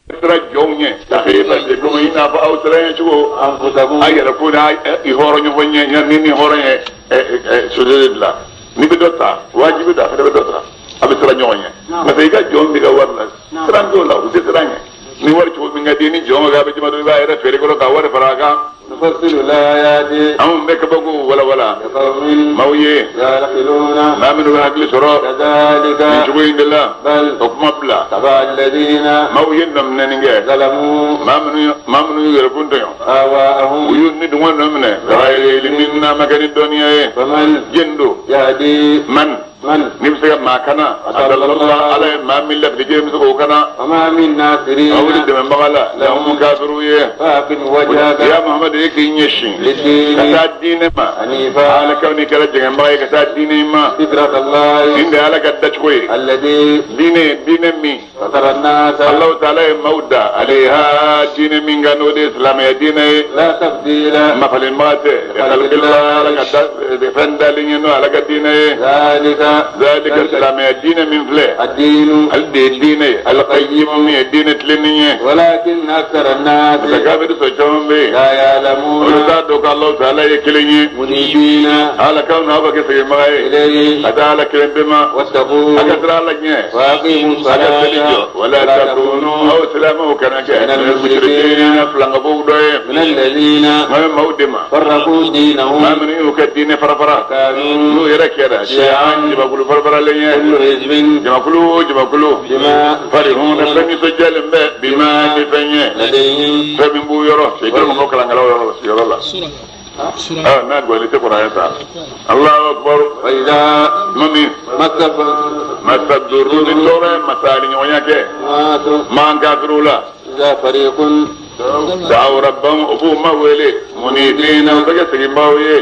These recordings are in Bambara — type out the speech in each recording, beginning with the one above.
Siran jɔnw ɲɛ takhwifan komi i n'a fɔ aw siran cogo a yɛrɛ ko n'a i hɔrɔn ɲɔgɔn ɲɛ ni ni hɔrɔn ye sojɔ de bila n'i bɛ dɔ ta wajibi don a fana bɛ dɔ ta a bɛ siran ɲɔgɔn ɲɛ parce que i ka jɔn b'i ka wari la siran t'o la u tɛ siran ɲɛ ni wari cogo min ka di ni jɔn ka bɛ jama dɔ i b'a yɛrɛ feere kɔrɔ ka wari fara a kan. Anw bɛ kabako walawala maaw ye maa minnu bɛ hakili sɔrɔ nin cogo in de la o kuma bila maaw ye nɔminɛni kɛ maa minnu y'u yɛrɛkun tɔɲɔ u y'u ni dungɔ nɔ minɛ min n'a ma kɛ ni dɔnniya ye jɛn don man n'i bɛ se ka maa kana ala ye maa min lafili jɛn bɛ se k'o kana aw ni dɛmɛbaga la lahum kafiriw ye ya Muhamadu e k'i ɲɛsin ka taa diinɛ ma ala kaw n'i kɛra jɛngɛnbaga ye ka taa diinɛ ma nin de ye ala ka dacogo ye diinɛ diinɛ min Allahu taala ye maaw da alayha diinɛ min kan n'o de ye silamɛya diinɛ ye mafalenbaga tɛ ala ka da fɛn dalen ye n'o ala ka diinɛ ye zalika silamɛya diinɛ min filɛ ale de ye diinɛ ye alqayyim min ye diinɛ tilennen ye parce que kafiri sɔn caman bɛ yen olu t'a dɔn ko Allahu taala ye kelen ye ala k'aw n'aw bɛ kɛ seginbaga ye ka taa ala kelen pe ma a ka siran ala ɲɛ a ka seli jɔ wala takunu aw silamɛw kana kɛ mushrikina filankafow dɔ ye maa bɛ maaw de ma maa minnu y'u ka diinɛ farafara n'u yɛrɛ kɛra shi'an jamakulu farafaralen ye jamakulu o jamakulu farihuna fɛn nisɔndiyalen bɛ bima ni fɛn ye fɛn min b'u yɔrɔ seyidina mɔgɔ kalankɛlaw yɔrɔ sigiyɔrɔ la n'a gwali tɛ kɔrɔ sa Allahu akbar tuma min masa duru ni tɔɔrɔ ye masa ni ɲɔgɔnya kɛ maa kafiriw la da'aw rabbahum u b'u ma wele munibina u bɛ kɛ seginbaaw ye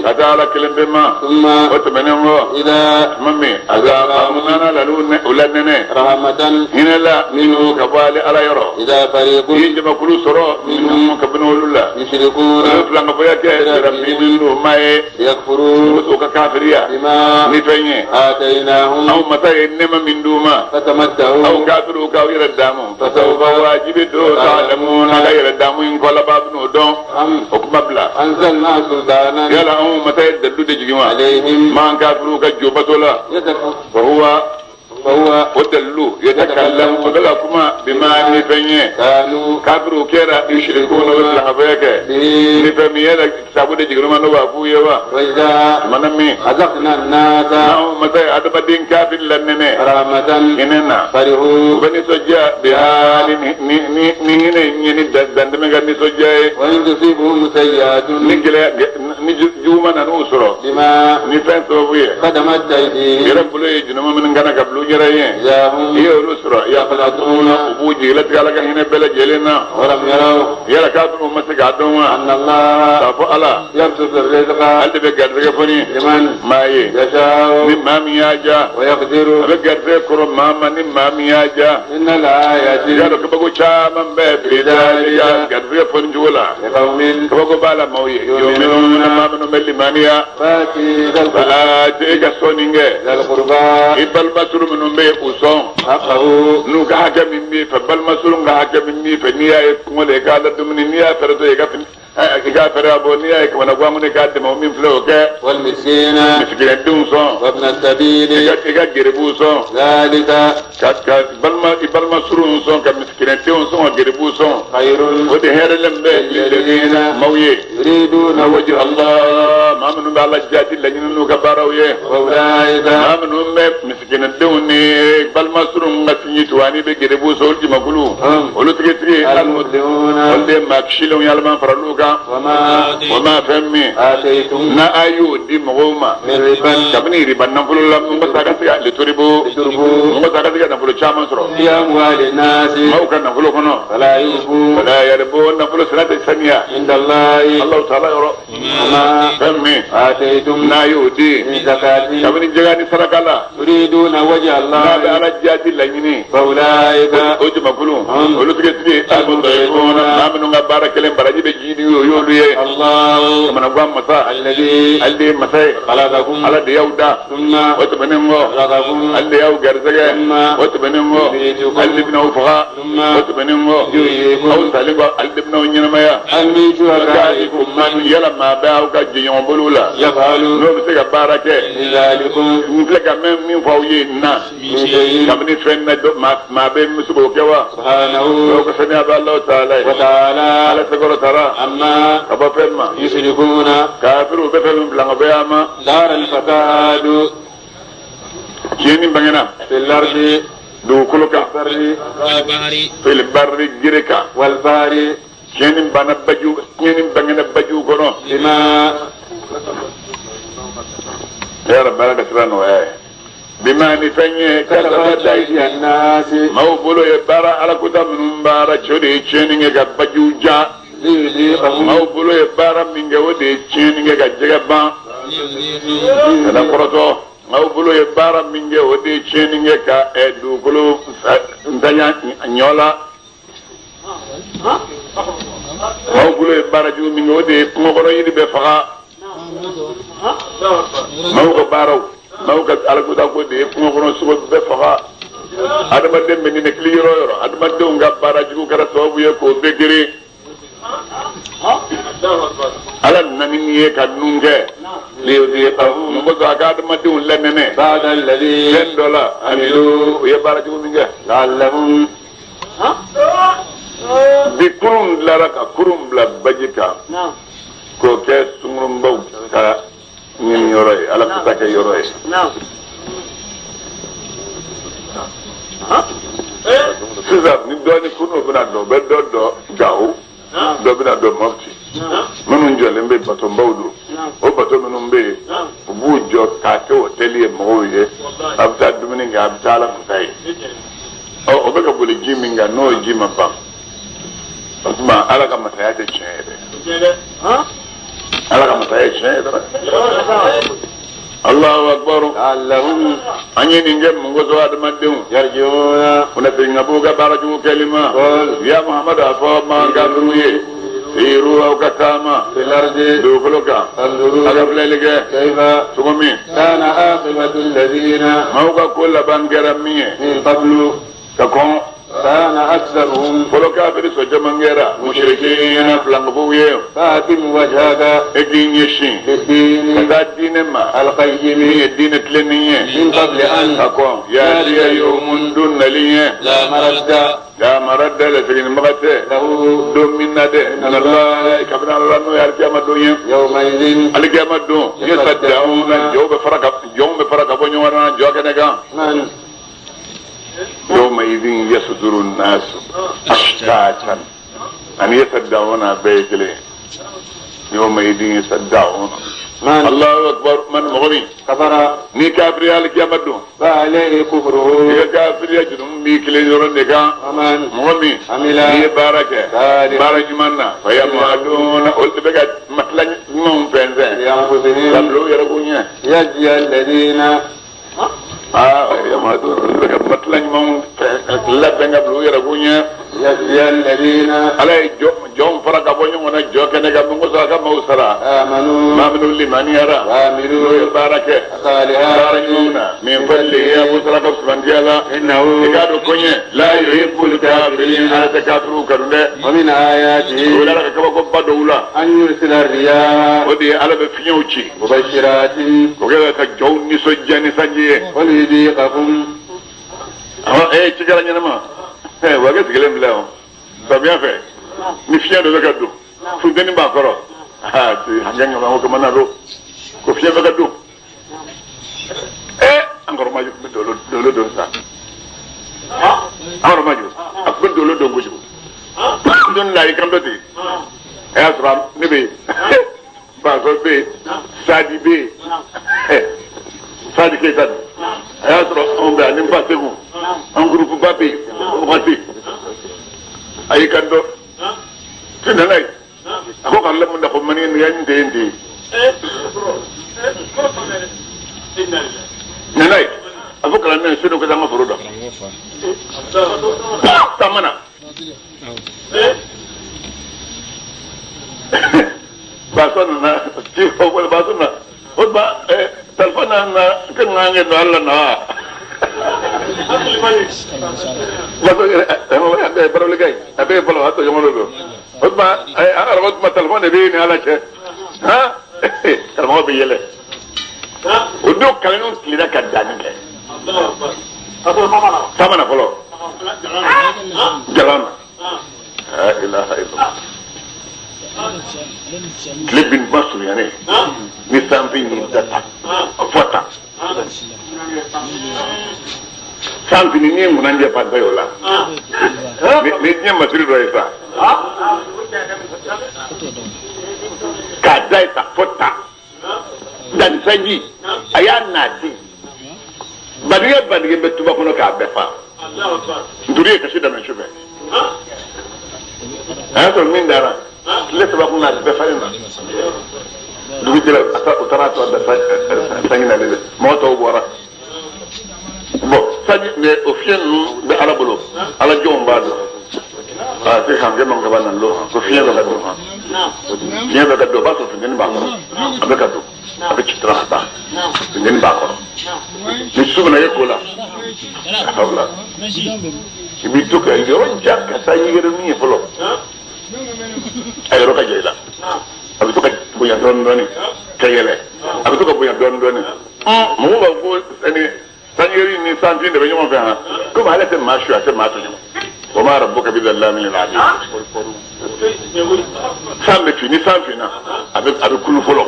ka taa ala kelen pe ma o tɛmɛnen kɔ tuma min azaqahum nana la u la nɛnɛ hinɛ la minnu ka bɔ ale ala yɔrɔ i ye jamakulu sɔrɔ minnu kabini olu la olu filankafoya kɛ rabbihim n'u ma ye u ka kafiriya ni fɛn ye anw masa ye nɛɛma min d'u ma aw kafiriw k'aw yɛrɛ daamu fasawfa wajibi don ta'lamuna ka yɛrɛ daamu in kɔ laban bɛn'o dɔn o kuma bila yala anw masa ye dalilu de jigin wa maa kafiriw ka jobato la wa huwa o dalilu yatakallamu o bɛ ka kuma bima ni fɛn ye kafiriw kɛra yushrikuna o bɛ filankafoya kɛ ni fɛn min yɛrɛ kitabu de jiginna ma n'o b'a f'u ye wa tumana min n'anw masa ye adamaden kafiri la nɛnɛ hinɛ na u bɛ nisɔndiya biha ni hinɛ ye ni dantɛmɛ ka nisɔndiya ye ni gɛlɛya ni juguman nan'u sɔrɔ ni fɛn sababu ye yɛrɛ bolo ye jurumu minnu kana ka bila u yɛrɛ ye i ye olu sɔrɔ yaqnatuna u b'u jigilatigɛ ala ka hinɛ bɛɛ lajɛlen na yala kafiriw ma se k'a dɔn wa k'a fɔ ala ale de bɛ garisɛgɛ foni maa ye ni maa min y'a diya a bɛ garisɛgɛ kɔrɔ maa ma ni maa min y'a diya i y'a dɔn kabako caman bɛ fi zalika garisɛgɛ foni cogo la kabako b'a la maaw ye yu'minuna maa minnu bɛ limaniya faati e ka sɔnni kɛ i balima surun minnu bɛ yen u sɔn n'u ka hakɛ min b'i fɛ balima surun ka hakɛ min b'i fɛ n'i y'a ye kɔngɔ la i k'a la dumuni n'i y'a fɛrɛ to i ka fini i k'a fɛrɛ a bɔ n'i y'a ye kamanagan kɔnɔ i k'a dɛmɛ o min filɛ o kɛ misikinɛdenw sɔn i ka geribuw sɔn ka balima i balima surunw sɔn ka misikinɛdenw sɔn ka geribuw sɔn o de hɛrɛlen bɛ lilladina maaw ye wajha Allah maa minnu bɛ ala jaati laɲini n'u ka baaraw ye maa minnu bɛ misikinɛdenw ni balima surunw ka sinji tugu ani bɛ geribuw sɔn olu jamakulu olu tigitigi olu de ye maa kisilenw ye ala m'an fara olu kan wa ma fɛn min n'a a y'o di mɔgɔw ma kabini riba nafolo la mɔgɔ ta ka se ka lituribu mɔgɔ ta ka se ka nafolo caman sɔrɔ maaw ka nafolo kɔnɔ fala yarbu nafolo sira tɛ saniya Allahu taala yɔrɔ fɛn min n'a y'o di kabini jaga ni saraka la n'a bɛ ala jaati laɲini o jamakulu olu tigitigi al-mud'ifuna maa minnu ka baara kelen baraji bɛ jiidi o y'olu ye الله kamanagan masa الذي ale de ye masa ye خلقكم ala de y'aw da ثم o tɛmɛnen kɔ رزقكم ale de y'aw garisɛgɛ o tɛmɛnen kɔ ale de bɛna aw faga o tɛmɛnen kɔ aw salen kɔ ale de bɛna aw ɲɛnamaya هل من شركائكم man yala maa bɛ aw ka jɛɲɔgɔn bolo la يفعل n'o bɛ se ka baara kɛ من ذلكم n filɛ ka mɛn min fɔ aw ye nin na من شيء kabini fɛn na dɔ maa bɛ se k'o kɛ wa سبحانه o ko sani a bɛ Alahu taala ye وتعالى ala sekɔrɔ taara عما ka bɔ fɛn ma يشركون kafiriw bɛ fɛn min bila ka bɔ a ma ظهر الفساد tiɲɛni bangena في الأرض dugukolo kan والبر fil barri jiri kan والبحر tiɲɛni banna baju tiɲɛni bangena baju kɔnɔ بما ya rabbi ala ka sira nɔgɔya ye bima ni fɛn ye كسبت أيدي الناس maaw bolo ye baara ala kota minnu baara cɛw de ye tiɲɛni kɛ ka bajiw ja ليذيقهم maaw bolo ye baara min kɛ o de ye tiɲɛni kɛ ka jɛgɛ ban ka na kɔrɔtɔ maaw bolo ye baara min kɛ o de ye tiɲɛni kɛ ka dugukolo ntanya ɲɔ la maaw bolo ye baara jugu min kɛ o de ye kungo kɔnɔ yiri bɛɛ faga maaw ka baaraw maaw ka alakota ko de ye kungo kɔnɔ sogo bɛɛ faga adamaden bɛ ninakili yɔrɔ o yɔrɔ adamadenw ka baara jugu kɛra sababu ye k'o bɛɛ gere ala nana ni nin ye ka nun kɛ ليذيقهم mɔgɔ sɔrɔ a ka adamadenw lanɛnɛ بعد الذي fɛn dɔ la amilu u ye baara jugu min kɛ لعلهم bi kurun dilara ka kurun bila baji kan k'o kɛ sungurunbaw ka ɲini yɔrɔ ye ala kuta kɛ yɔrɔ ye sisan ni dɔ ni kurun bɛna dɔn u bɛ dɔ dɔn Gawo dɔ bɛna dɔn Mopti minnu jɔlen bɛ batonbaw don o bato minnu bɛ yen u b'u jɔ k'a kɛ hôtel ye mɔgɔw ye a bɛ taa dumuni kɛ a bɛ taa ala kuta ye ɔ o bɛ ka boli ji min kan n'o ji ma ban o tuma ala ka masaya tɛ tiɲɛ ye dɛ ala ka masaya ye tiɲɛ ye dɛ Allahu akbar لعلهم an ye nin kɛ mun kosɔn adamadenw يرجعون o na segin ka b'u ka baara jugu kɛli ma قل ya Muhamadu a fɔ man kafiriw ye siru aw ka taama في الأرض dugukolo kan a ka فانظروا filɛli kɛ كيف cogo min كان عاقبة الذين maaw ka ko laban kɛra min ye من قبل ka kɔn كان أكثرهم fɔlɔ kafiri sɔn caman kɛra musirikina filankafow ye فأتم وجهك e k'i ɲɛsin ka للدين taa diinɛ ma min القيم ye diinɛ tilennen ye من قبل أن ka kɔn yaatiya yawmun don nalen ye لا مرد la maradda la seginnibaga tɛ له don min na dɛ nana kabini ala la n'o ye alikiyama don ye يومئذ alikiyama don yasaddauna jɔnw bɛ fara ka jɔnw bɛ fara ka bɔ ɲɔgɔn na jɔ kɛnɛ kan من yawma idin yasduru nnasu ashtatan ani yasaddauna bɛɛ ye kelen ye yawma idin yasaddauna من Allahu akbar man mɔgɔ min كفر ni kafiriya alikiyama don فعليه i كفره ka kafiriya jurumu b'i kelen yɔrɔ de kan ومن mɔgɔ min عمل n'i ye baara kɛ صالحا baara ɲuman na fa yamaduna olu de bɛ ka matila ɲumanw fɛnsɛn ka لأنفسهم bila u yɛrɛ kun ɲɛ يجزي الذين aa yamaduna olu de bɛ ka matila ɲumanw labɛn ka bila u yɛrɛ kun ɲɛ يجزي الذين ala ye jɔnw fara ka bɔ ɲɔgɔn na jɔ kɛnɛ kan mun kosɔn a ka maaw sara آمنوا maa minnu limaniyara n'o ye وعملوا baara kɛ baara ɲumanw الصالحات na min fadlihi a b'o saraka fisamantiya la i إنه k'a dɔn ko ɲɛ la yuhibbul kafirin ala tɛ kafiriw kanu dɛ ومن o آياته la ala ka kabakoba dɔw la أن يرسل الرياح o de ye ala bɛ fiɲɛw ci مبشرات o kɛra ka jɔnw nisɔndiya ni sanji ye وليذيقكم awɔ cikɛla ɲɛnama wa kɛ sigilen filɛ o samiya fɛ ni fiɲɛ dɔ bɛ ka don funteni b'a kɔrɔ aa hakɛ ŋama ko kamana don ko fiɲɛ bɛ ka don an kɔrɔ ma bɛ dolo don sa an kɔrɔ ma jɔ a tun bɛ dolo don kojugu don la i kan dɔ tigɛ a y'a sɔrɔ ne bɛ yen Bazɔ bɛ yen Sadi bɛ yen Sadi Keyita dun a y'a sɔrɔ anw bɛ yan ni n fa Segu an gurupu ba bɛ yen o wagati a y'i kan dɔ ti nana ye a ko ka lamun da ko mani ni yan tɛ yen ten nana ye a fɔ kalanden so dɔ ka taa an ka foro da taamana Baso nana ci wala baso na o ba téléphone na kan ngange no Allah na baso eh parole gay abe bolo hato yomo do o ba ara ma téléphone be ni ala che ha karamɔgɔ bɛ yɛlɛ o don kalandenw tilenna ka danni kɛ taama na fɔlɔ jalan na la ilaha illallah tile bin ba surunyalen ni sanfin y'i da ta fɔ tan sanfin ni ye ŋunajɛ fan bɛɛ y'o la ni diɲɛ masiri dɔ ye sa k'a da ye ta fɔ tan danni sanji a y'a nati badigɛ badigɛ bɛ tuba kɔnɔ k'a bɛɛ fa nturi ye kasi daminɛ su fɛ a y'a sɔrɔ min dara tile saba kun na a bɛɛ falen na dugu jɛra u taara to a bɛɛ sanji nalen dɛ mɔgɔ tɔw bɔra bɔn sanji mɛ o fiɲɛ ninnu bɛ ala bolo ala jɔnw b'a dɔn aa se kan kɛ man kaba nan lo ko fiɲɛ bɛ ka don fiɲɛ bɛ ka don o b'a sɔrɔ funteni b'a kɔrɔ a bɛ ka don a bɛ ci dɔrɔn ka taa funteni b'a kɔrɔ ni su bɛna ye ko la sabula i b'i to ka yɔrɔ jan ka taa yɛrɛ min ye fɔlɔ a yɔrɔ ka jan i la a bɛ to ka bonya dɔɔni dɔɔni ka yɛlɛ a bɛ to ka bonya dɔɔni dɔɔni mɔgɔw b'a fɔ ko sanjeri ni sanfin de bɛ ɲɔgɔn fɛ han komi ale tɛ maa su a tɛ maa tɔɲɔ o ma rabbuka bi dhallamin lil abid san bɛ fin ni san finna a bɛ kulu fɔlɔ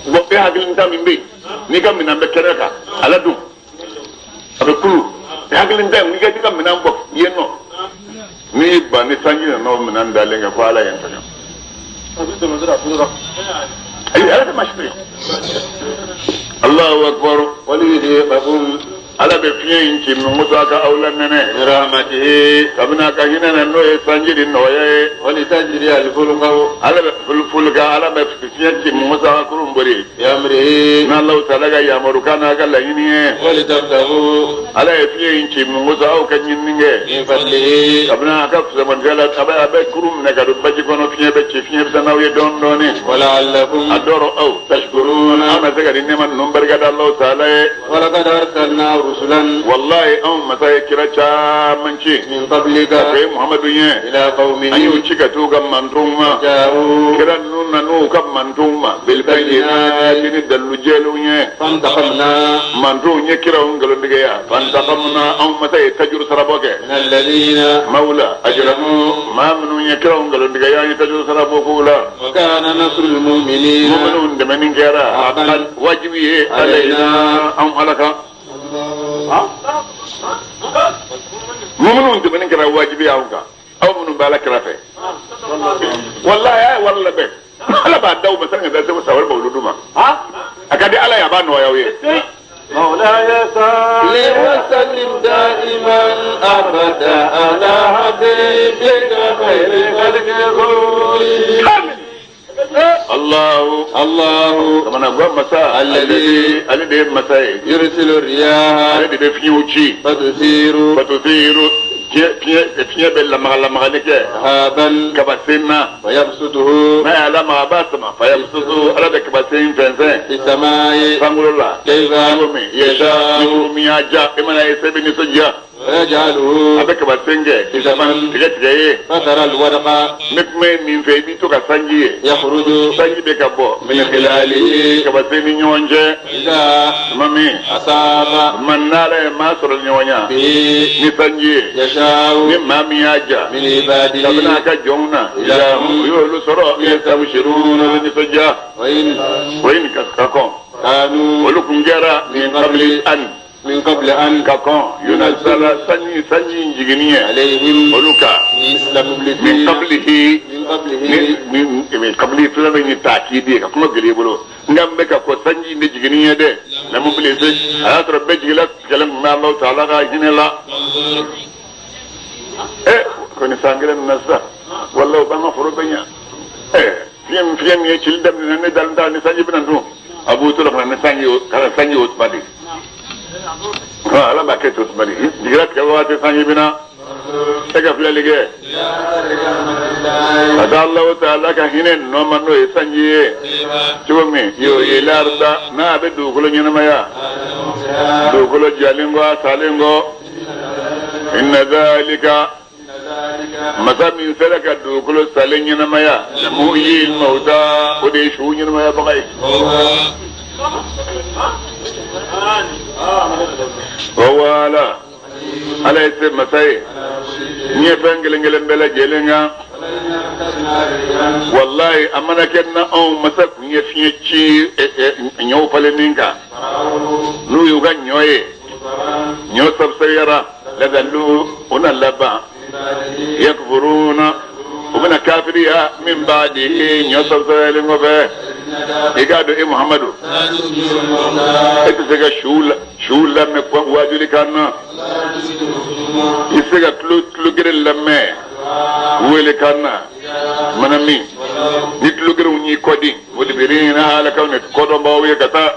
bɔn e hakilinta min bɛ yen n'i ka minɛn bɛ kɛnɛ kan a la dun a bɛ kulu e hakilinta n'i ka minɛn bɔ yen nɔ n'i ban ni sanji nana o minɛn dalen kan ko ala ye n tɔɲɔ ayi ala tɛ maa si tɔɲɔ Allahu akbar waliyudhiqakum ala bɛ fiɲɛ in ci min musa ka aw la nɛnɛ rahmatihi kabini a ka hinɛ na n'o ye sanji di nɔgɔya ye walitajri alfulka ala bɛ fulka ala bɛ fiɲɛ ci min musa ka kurun bori bi amrihi n'Alahu taala ka yamarukan n'a ka laɲini ye walitabtagu ala ye fiɲɛ in ci min musa aw ka ɲinini kɛ min fadlihi kabini a ka fisamantiya la a bɛ kurun minɛ ka don baji kɔnɔ fiɲɛ bɛ ci fiɲɛ bɛ taa n'aw ye dɔɔni dɔɔni wala'allakum a dɔrɔ aw tashkuruna aw na se ka nin nɛɛma ninnu barika da Alahu taala ye walaqad arsalna rusulan wallahi anw masa ye kira caman ci min qablika ka ye Muhamadu ye ila qaumihi an y'u ci ka t'u ka mantonw ma ja'u kira ninnu nan'u ka mantonw ma bilbayyinati ni dalilu jɛlenw ye fantaqamna mantonw ye kiraw nkalontigiya fantaqamna anw masa ye tajuru sarabɔ kɛ min alladhina mawla ajramu maa minnu ye kiraw nkalontigiya an ye tajuru sarabɔ k'u la wa kana nasrul mu'minina mu'minun dɛmɛni kɛra wajibi ye alayna anw ala kan minnu dɛmɛni kɛra wajibi y'anw kan aw minnu bɛ ala kira fɛ walahi a ye wari labɛn ala b'a d'aw ma sani ka taa segu san wɛrɛ b'olu d'u ma a ka di ala ye a b'a nɔgɔya aw ye. مولاي صل وسلم دائما ابدا على حبيبك خير خلق كلهم الله الله كما نقول مساء الذي الذي مساء يرسل الرياح الذي بفيوتشي فتثير fiɲɛ bɛ lamaga lamagali kɛ sahaban kabasen na fayabsutuhu n'a y'a lamaga a b'a sama fayabsutu ala bɛ kabasen fɛnsɛn fi samai sankolo la kayfa cogo min yasha'u ni min y'a ja e mana ye sɛbɛn nisɔndiya ويجعله a bɛ kabasen kɛ kisaman tigɛ tigɛ ye فترى الورق ne kuma ye min fɛ i b'i to ka sanji ye يخرج sanji bɛ ka bɔ من خلاله kabasen ni ɲɔgɔn cɛ إذا tuma min أصاب tuma n'ala ye maa sɔrɔ ɲɔgɔn ya به ni sanji ye يشاء ni maa min y'a ja من عباده kabini a ka jɔnw na إذا هم u y'olu sɔrɔ يستبشرون olu nisɔndiya وإن o ye nin ka kɔn كانوا olu kun kɛra min qabli an من قبل أن ka kɔn yunazala sanji sanji in jiginni ye عليهم olu kan مثل min مبلسين qablihi من قبله ni min qabli fila bɛ ni taakidi ye ka kuma gɛlɛya i bolo nka n bɛ ka fɔ sanji in de jiginni ye dɛ la mublisi a y'a sɔrɔ bɛɛ jigila kɛlɛ min bɛ Alahu taala ka hinɛ la ko ni san kelen na sisan walahi o b'an ka foro bɛɛ ɲa fiɲɛ min ye cili daminɛ ne dalen t'a ni sanji bɛna dun a b'u to la ka na ni sanji ye ka na sanji o tuma de ala b'a kɛ to tuma de jigira tigɛ waati sanji bɛna E ka filɛli kɛ ka taa Alahu taala ka hinɛ nɔ ma n'o ye sanji ye cogo min y'o ye laarida n'a bɛ dugukolo ɲɛnamaya dugukolo jalen kɔ a salen kɔ inna zalika masa min sera ka dugukolo salen ɲɛnamaya muhyil mawta o de ye su ɲɛnamayabaga ye wa wala ala ye se masa ye n ye fɛn kelen kelen bɛɛ lajɛlen kan walayi a mana kɛ na anw masa kun ye fiɲɛ ci ɲɔw falenni kan n'u y'u ka ɲɔ ye ɲɔ sabisabiyara ladalu o na laban yakfuruna u bɛna kafiriya min b'a di ɲɔ sabisabiyalen kɔfɛ i k'a dɔn e Muhamadu e tɛ se ka su lamɛn wajuli kan na i tɛ se ka tulogere lamɛn wele kan na mana min ni tulogerew y'i kɔdi mudibirina ala kaw ni kɔdɔnbaw ye ka taa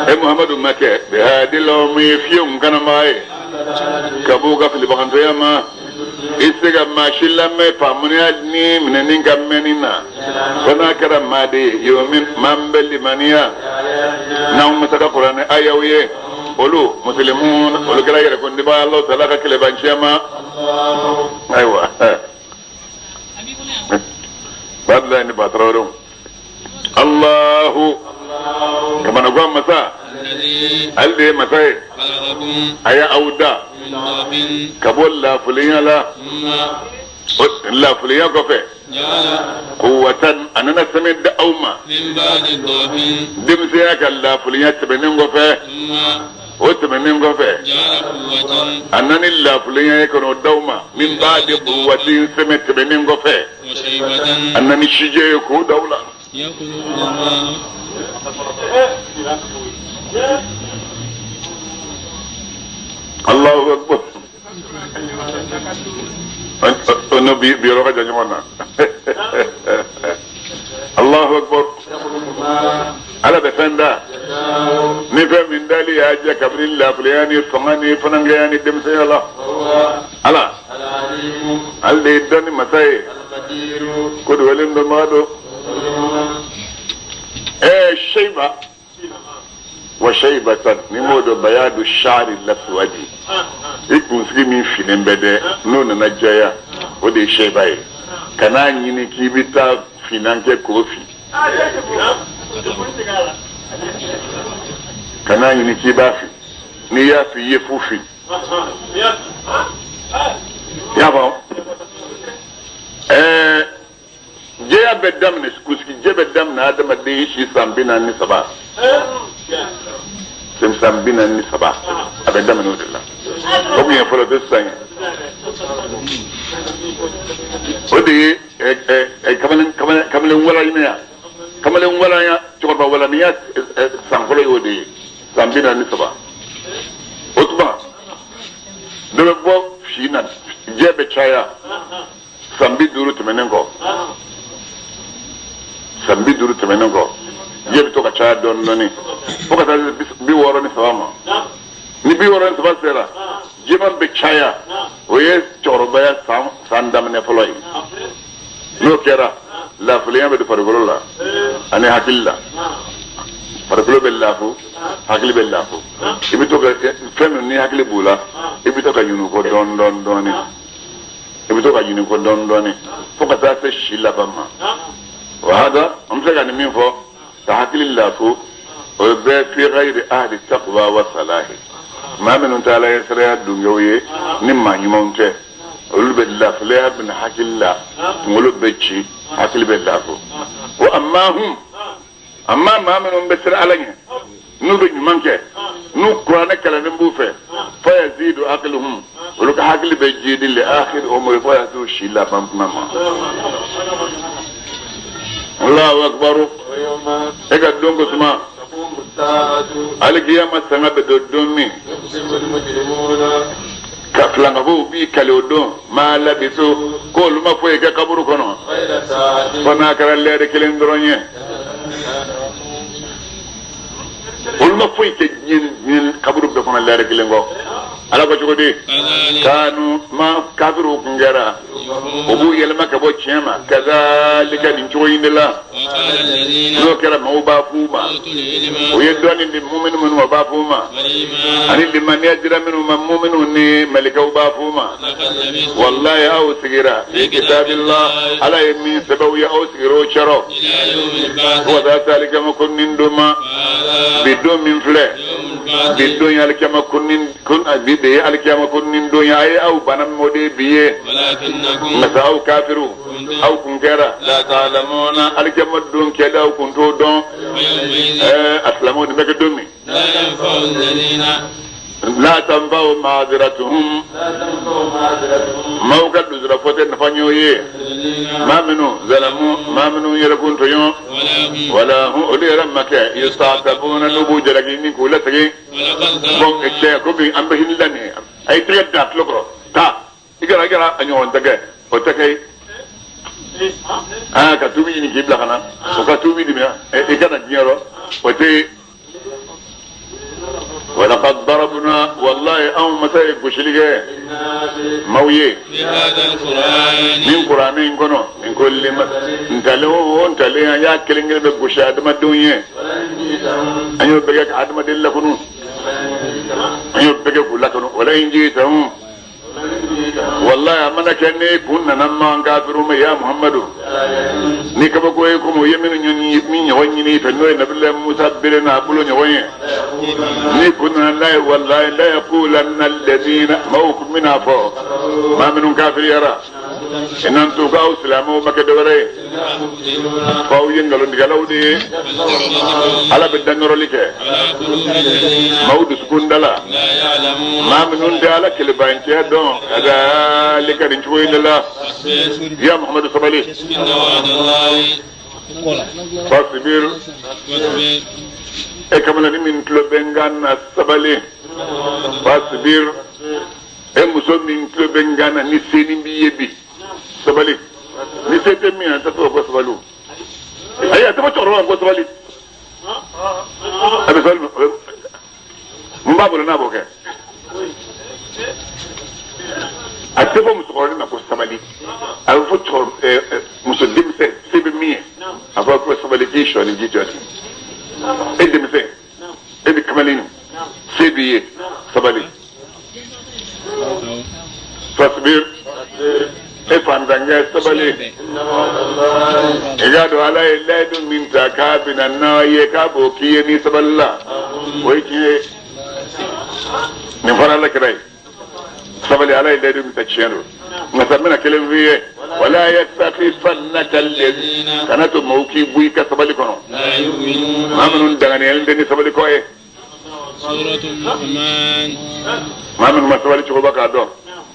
e Muhamadu ma kɛ bihadilaw ye fiyew kanama ye ka b'u ka filibagantɔya ma i tɛ se ka maa si lamɛn faamuya ni minɛni ka mɛnni na fo n'a kɛra maa de ye yomi maa min bɛ limaniya n'anw ma se ka kuranɛ ayaw ye olu musilimu olu kɛra yɛrɛkundibaa Alahu taala ka kɛlɛbanciya ma ayiwa badula ni bataraw Allahu kamanagan masa ale de ye masa ye a ye aw da ka bɔ lafulenya la lafulenya kɔfɛ quwwatan a nana sɛmɛ da aw ma denmisɛnya ka lafulenya tɛmɛnen kɔfɛ o tɛmɛnen kɔfɛ a nana ni lafulenya ye ka n'o d'aw ma min ba'di quwwatin sɛmɛ tɛmɛnen kɔfɛ a nana ni sijɛ ye k'o d'aw la. Allahu akbar. Ono bi yɔrɔ ka jan ɲɔgɔn na. Allahu akbar. Ala bɛ fɛn da ni fɛn min dali y'a jɛ kabini lafilenya ni fanga ni fanankɛya ni denmisɛnya la. Ala ale de ye dɔnni masa ye ko dugalen dɔnbaga don. Shayba wa shaybatan ni m'o dɔn bayadu shari laswadi i kunsigi min finen bɛ dɛ n'o nana jɛya o de ye shayba ye kan'a ɲini k'i bɛ taa finan kɛ k'o fin kan'a ɲini k'i b'a fin n'i y'a fin i ye fu fin i y'a faamu jɛya bɛ daminɛ kunsigi jɛ bɛ daminɛ adamaden si san 43 san 43 a bɛ daminɛ o de la o kun ye fɔlɔ tɛ sisan ye o de ye kamalen walanya kamalen walanya cɛkɔrɔba walaniya san fɔlɔ y'o de ye san 43 o tuma dɔ bɛ bɔ si na jɛ bɛ caya san 50 tɛmɛnen kɔ san 50 tɛmɛnen kɔ jɛ bɛ to ka caya dɔɔni dɔɔni fo ka taa se 63 ma ni 63 sera jɛman bɛ caya o ye cɛkɔrɔbaya san daminɛ fɔlɔ ye n'o kɛra lafilenya bɛ don farikolo la ani hakili la farikolo bɛ lafu hakili bɛ lafu i bɛ to ka fɛn min ni hakili b'u la i bɛ to ka ɲinɛ u kɔ dɔɔni dɔɔni dɔɔni i bɛ to ka ɲinɛ kɔ dɔɔni dɔɔni fo ka taa se si laban ma wa hada an bɛ se ka nin min fɔ ka hakili lafu o bɛɛ fi ghayri ahli taqwa wa salahi maa minnu tɛ ala ɲɛsiranya dungew ye ni maa ɲumanw tɛ olu bɛ lafilenya bɛna hakili la kunkolo bɛ ci hakili bɛ lafu wa amma hum amma maa minnu bɛ siran ala ɲɛ n'u bɛ ɲuman kɛ n'u kuranɛ kalannen b'u fɛ fa yazidu aqluhum olu ka hakili bɛ jidi li akhir umri fo ka t'u si laban kuma ma. Allahu akbar e ka don ko suma alikiyama sanga bɛ don don min ka filankafow b'i kale o don maa labisu k'olu ma foyi kɛ kaburu kɔnɔ fo n'a kɛra lɛri kelen dɔrɔn ye olu ma foyi kɛ diɲɛ kaburu bɛɛ kɔnɔ lɛri kelen kɔ. Ala ko cogo di kanu ma kafiru kun kɛra o b'u yɛlɛma ka bɔ tiɲɛ ma kazalika nin cogo in de la n'o kɛra maaw b'a f'u ma o ye dɔɔnin di muminu minnu ma b'a f'u ma ani limaniya dira minnu ma muminu ni malikaw b'a f'u ma walayi aw sigira fi kitabillah ala ye min sɛbɛn u ye aw sigira o cɛrɔ fo ka taa se alikiyama ko nin don ma bi don min filɛ bi don ye alikiyama ko nin kun bi de ye alikiyama ko nin don ye a ye aw bana min o de ye bi ye nka sa aw kafiru aw kun kɛra la ta'lamuna alikiyama don kɛlen aw kun t'o dɔn a silamɛw nin bɛ kɛ don min la tanfa'u ma'aziratuhum maaw ka luzura fɔ tɛ nafa ɲɛ o ye maa minnu zalamu maa minnu yɛrɛ kun tɔɲɔ wala hum olu yɛrɛ ma kɛ yusta'tabuna n'u b'u jalaki ni k'u lasegin bon cɛ komi an bɛ hinɛ la nin ye a ye tɛgɛ da tulo kɔrɔ taa i kana a ɲɔgɔn tɛ kɛ o tɛ kɛ aa ka tubi ɲini k'i bila ka na o ka tubi di minɛ i kana diɲɛ rɔ o tɛ walaqad darabna wallahi anw masa ye gosili kɛ maaw ye nin kuranɛ in kɔnɔ nin ko lima ntalen o ntalen an y'a kelen kelen bɛ gosi adamadenw ye an y'o bɛɛ kɛ ka adamaden lakunu an y'o bɛɛ kɛ k'u lakunu wala in jitahum wallahi a mana kɛ ne kun nana man kafiru ma ya muhammadu ni kabako ye komi o ye minnu min ɲɔgɔn ɲini i fɛ n'o ye nabilayi musa bere n'a bolo ɲɔgɔn ye ni kun nana n'a ye wallahi la yaqulanna alladhina maaw kun bɛna fɔ maa minnu kafiriyara in antum k'aw silamɛw ma kɛ dɔwɛrɛ ye f'aw ye nkalontigɛlaw de ye ala bɛ danɔrɔli kɛ maaw dusukun da la maa minnu tɛ ala kelebancɛ dɔn kadhalika nin cogo in de la ya muhammadu sabali fasibir e kamalen min tulo bɛ n kan na sabali fasibir e muso min tulo bɛ n kan na ni senin b'i ye bi sabali ni se tɛ min na tɛ to ko sabali ayi a tɛ fɔ cɛkɔrɔba ma ko sabali a bɛ sabali mun b'a bolo n'a b'o kɛ a tɛ fɔ musokɔrɔba ma ko sabali a bɛ fɔ cɛkɔrɔba muso denmisɛn se bɛ min ye a fɔ ko sabali k'i sɔ ni ji jɔ e denmisɛn e bɛ kamalen se b'i ye sabali fasibir e fantankɛ sabali i k'a dɔn ala ye layidu min ta k'a bɛna n'a ye k'a b'o k'i ye n'i sabalila o ye tiɲɛ ye nin fɔra ala kira ye sabali ala ye layidu min ta tiɲɛ don nka sa n bɛna kelen f'i ye wala yastakifannaka alladhina kana to maaw k'i bɔ i ka sabali kɔnɔ maa minnu danganiyalen tɛ ni sabali kɔ ye maa minnu ma sabali cogo ba k'a dɔn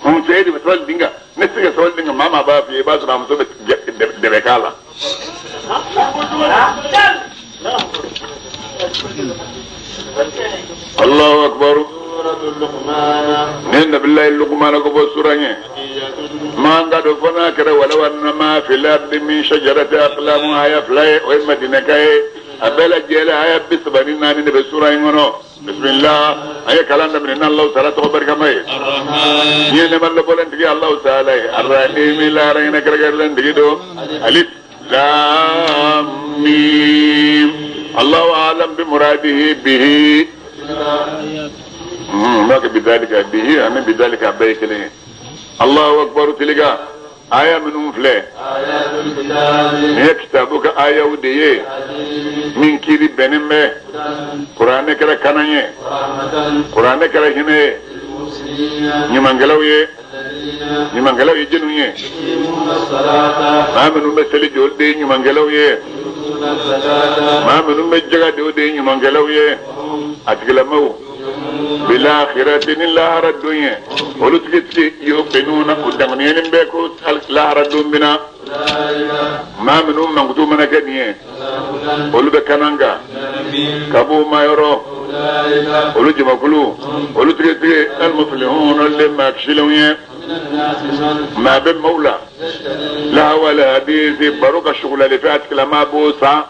mun cɛ e de bɛ sabali dinga ne tɛ se ka sabali dinga maa maa b'a f'i ye i b'a sɔrɔ a muso bɛ dɛbɛ k'a la Allahu akbar ne nabilayi lukumana ko bɔ sura ɲɛ maa ka dɔn fo n'a kɛra walaw anna ma fil ardi min shajarati aqlamu aya fila ye o ye madinɛka ye a bɛɛ lajɛlen aya 34 de bɛ sura in kɔnɔ bisimilah an ye kalan daminɛ n'Alahu taala tɔgɔ barikama ye n ye nɛɛma lɔbɔlen tigi Alahu taala ye arahimi lahara hinɛ kɛrɛnkɛrɛnlen tigi don alif lam mim Allahu a'lam bi muradihi bihi n'a kɛ bidalika bihi ani bidalika a bɛɛ ye kelen ye Allahu akbar tilika aya minnu filɛ nin ye kitabu ka ayaw de ye min kiiri bɛnnen bɛ kuranɛ kɛra kanan ye kuranɛ kɛra hinɛ ye ɲumankɛlaw ye ɲumankɛlaw ye jɛniw ye maa minnu bɛ seli jɔ olu de ye ɲumankɛlaw ye maa minnu bɛ jaga di o de ye ɲumankɛlaw ye a tigilamaw bilakhirati ni lahara don ye olu tigitigi yuqinuna u danganiyalen bɛ ko lahara don bɛna maa minnu mankutu mana kɛ nin ye olu bɛ kanan kan ka b'u ma yɔrɔ olu jamakulu olu tigitigi almuflihun olu de maa kisilenw ye maa bɛ maaw la lahawal hadisi baro ka sugulali fɛn a tigilamaa b'o san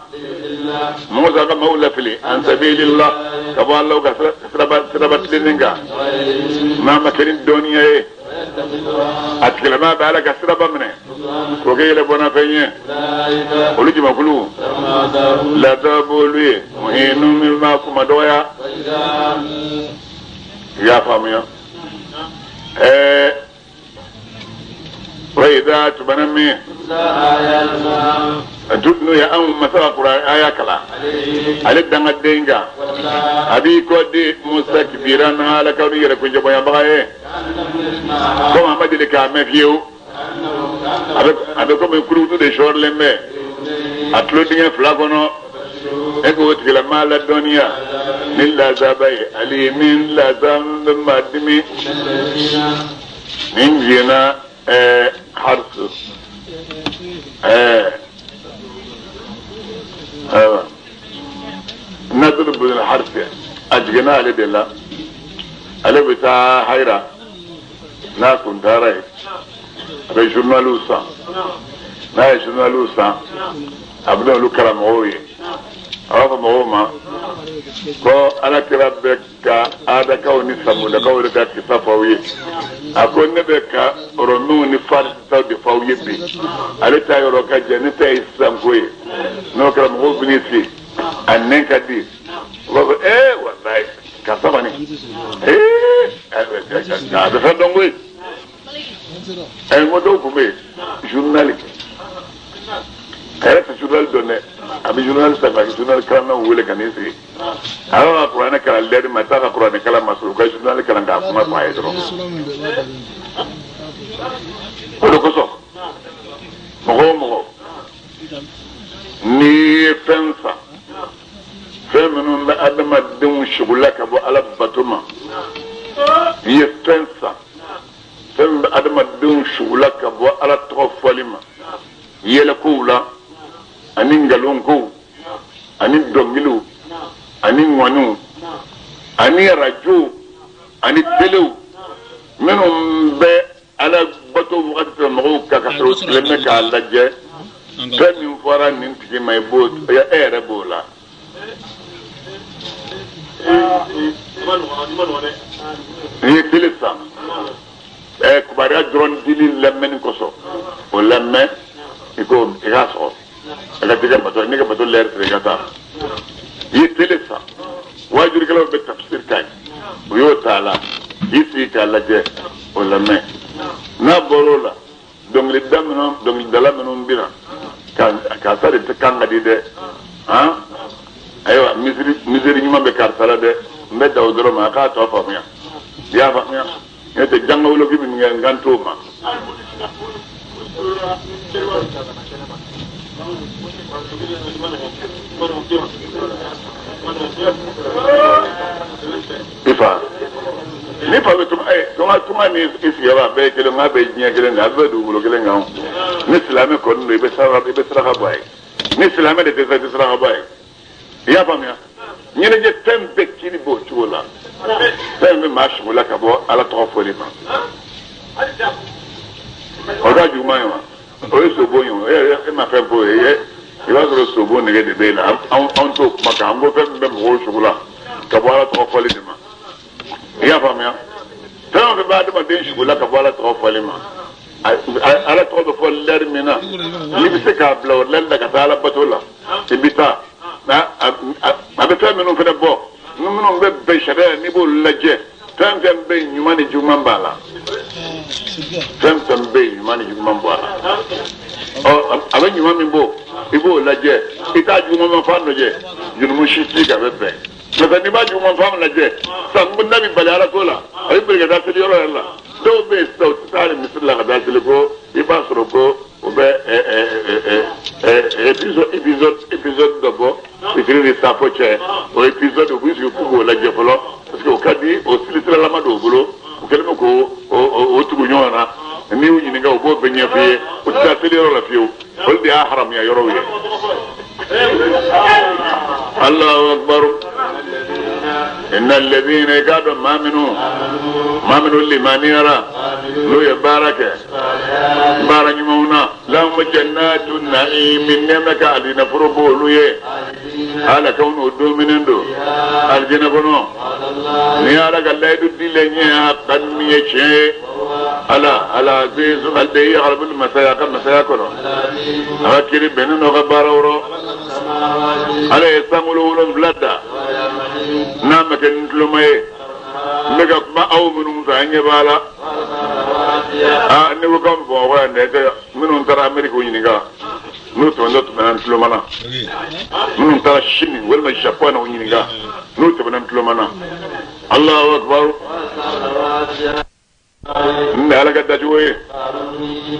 mɔgɔ ka maaw lafili an sabilillah Ka bɔ Alahu ka siraba tilennen kan n'a ma kɛ ni dɔnniya ye a tigilama bɛ Ala ka siraba minɛ k'o kɛ yɛlɛbɔnnafɛn ye olu jamakulu lada b'olu ye muhinu min b'a kuma dɔgɔya i y'a faamuya ɛɛ wa idha tubana min n'o ye anw masa ka kuran aya kalan ale dangaden kan a b'i kɔ di mustakbiran ala ka yɛrɛ kunjɛbɔyabaga ye komi a ma deli k'a mɛn fiyewu a bɛ komi kurukutu de sɔɔrilen bɛ a tulo dingɛ fila kɔnɔ e k'o tigilamaa ladɔnniya ni lazaba ye alimin lazaba bɛ maa dimi nin jiginna harisu ayiwa Nadiru bin Harisi a jiginna ale de la ale bɛ taa hayira n'a kun taara yen a bɛ journaliw san n'a ye journaliw san a bɛ n'olu kalan mɔgɔw ye a b'a fɔ mɔgɔw ma ko ala kira bɛ ka adakaw ni samudakaw de ka kisa fɔ aw ye a ko ne bɛ ka ɔrɔmiw ni farisiw de fɔ aw ye bi ale ta yɔrɔ ka jan ne ta ye sisan ko ye n'o kɛra mɔgɔw bɛ n'i sigi a nɛn ka di u b'a fɔ ee walayi karisa kɔni ee a bɛ fɛn dɔn koyi ɛ n ko dɔw tun bɛ yen journal a yɛrɛ tɛ journal dɔn dɛ a bɛ journal ta ka journal kalannaw wele ka n'i sigi a b'a ka kuranɛ kalan lɛri ma a t'a ka kuranɛ kalan ma sɔrɔ u ka journal kalan k'a kuma fɔ a ye dɔrɔn o de kosɔn mɔgɔ o mɔgɔ n'i ye fɛn san fɛn minnu bɛ adamadenw sugula ka bɔ ala bato ma n'i ye fɛn san fɛn min bɛ adamadenw sugula ka bɔ ala tɔgɔ fɔli ma yɛlɛkow la ani nkalonkow ani dɔnkiliw ani ŋɔniw ani arajow ani telew minnu bɛ ala bato wagati fɛ mɔgɔw kan ka sɔrɔ u sigilen bɛ k'a lajɛ fɛn min fɔra nin tigi ma i b'o e yɛrɛ b'o la n'i ye tele san kibaruya dɔrɔn dili lamɛnni kosɔn o lamɛn i ko i k'a sɔgɔ i ka t'i ka bato n'i ka bato lɛri sera i ka taa i ye tele san wajulikɛlaw bɛ tafsir k'a ye u y'o t'a la k'i sigi k'a lajɛ o lamɛn n'a bɔr'o la dɔnkilida minnu dɔnkilidala minnu bɛ na karisa de tɛ kan ka di dɛ han ayiwa misiri ɲuman bɛ karisa la dɛ n bɛ da o dɔrɔn ma a k'a tɔ faamuya i y'a faamuya n'o tɛ jangawoloki min kɛ n kan t'o ma. I fa ni fa bɛ tuma tuma tuma ni i sigiyɔrɔ a bɛɛ ye kelen a bɛɛ ye diɲɛ kelen de a bɛɛ bɛ dugukolo kelen kan ni silamɛ kɔni don i bɛ saraka bɔ a ye ni silamɛ de tɛ sa i tɛ saraka bɔ a ye i y'a faamuya ɲɛnajɛ fɛn bɛɛ kiri b'o cogo la fɛn bɛ maa sugu la ka bɔ ala tɔgɔ fɔli ma o ka juguman ye wa o ye sobon ye o e ma fɛn f'o ye i b'a sɔrɔ sobon nege de bɛ e la anw t'o kuma kan an ko fɛn min bɛ mɔgɔw sugu la ka bɔ ala tɔgɔ fɔli de ma i y'a faamuya fɛn o fɛn bɛ adamaden sugu la ka bɔ ala tɔgɔ fɔli ma ala tɔgɔ bɛ fɔ lɛri min na n'i bɛ se k'a bila o lɛri la ka taa ala bato la i bɛ taa a bɛ fɛn minnu fana bɔ minnu bɛ bɛn sariya n'i b'olu lajɛ fɛn fɛn bɛ yen ɲuman ni juguman b'a la fɛn fɛn bɛ yen ɲuman ni juguman b'a la ɔ a bɛ ɲuman min bɔ i b'o lajɛ i t'a juguman fan lajɛ jurumu si t'i kan a bɛ bɛn n'o tɛ n'i b'a juguman fan lajɛ sisan ko n'a bɛ bali ala ko la a bɛ boli ka taa seli yɔrɔ yɛrɛ la dɔw bɛ yen sisan u tɛ taa hali misiri la ka taa seli ko i b'a sɔrɔ ko o bɛ épisode dɔ bɔ fitiri ni safo cɛ o épisode u b'u sigi k'u b'o lajɛ fɔlɔ parce que o ka di o silisiralama dɔw bolo u kɛlen bɛ k'o o tugu ɲɔgɔn na n'i y'u ɲininka u b'o bɛɛ ɲɛf'i ye u tɛ taa seli yɔrɔ la fiyewu olu de y'a haramuya yɔrɔw ye. Allahu akbar inna alladhina i k'a dɔn maa minnu limaniyara n'u ye baara kɛ baara ɲumanw na lahum jannatu na'imi nɛɛmɛ ka alijinɛ foro b'olu ye Ala kaw n'o dominen do aljana kɔnɔ ni ala ka layidu dilen ye a ka min ye tiɲɛ ye ala ala azizu ale ye arabul masaya ka masaya kɔnɔ a ka kiri bɛnnen n'o ka baara rɔ ala ye sankolo 7 da n'a ma kɛ ni tuloma ye n bɛ ka kuma aw minnu fɛ an ɲɛ b'a la aa ne ko k'an Bamakɔ yan dɛ minnu taara Ameriki ɲininka n'u tɛmɛna tɛmɛna tuloma na minnu taara Chine walima Japon na u ɲininka n'u tɛmɛna tuloma na Allahu akbar n bɛ ala ka dacogo ye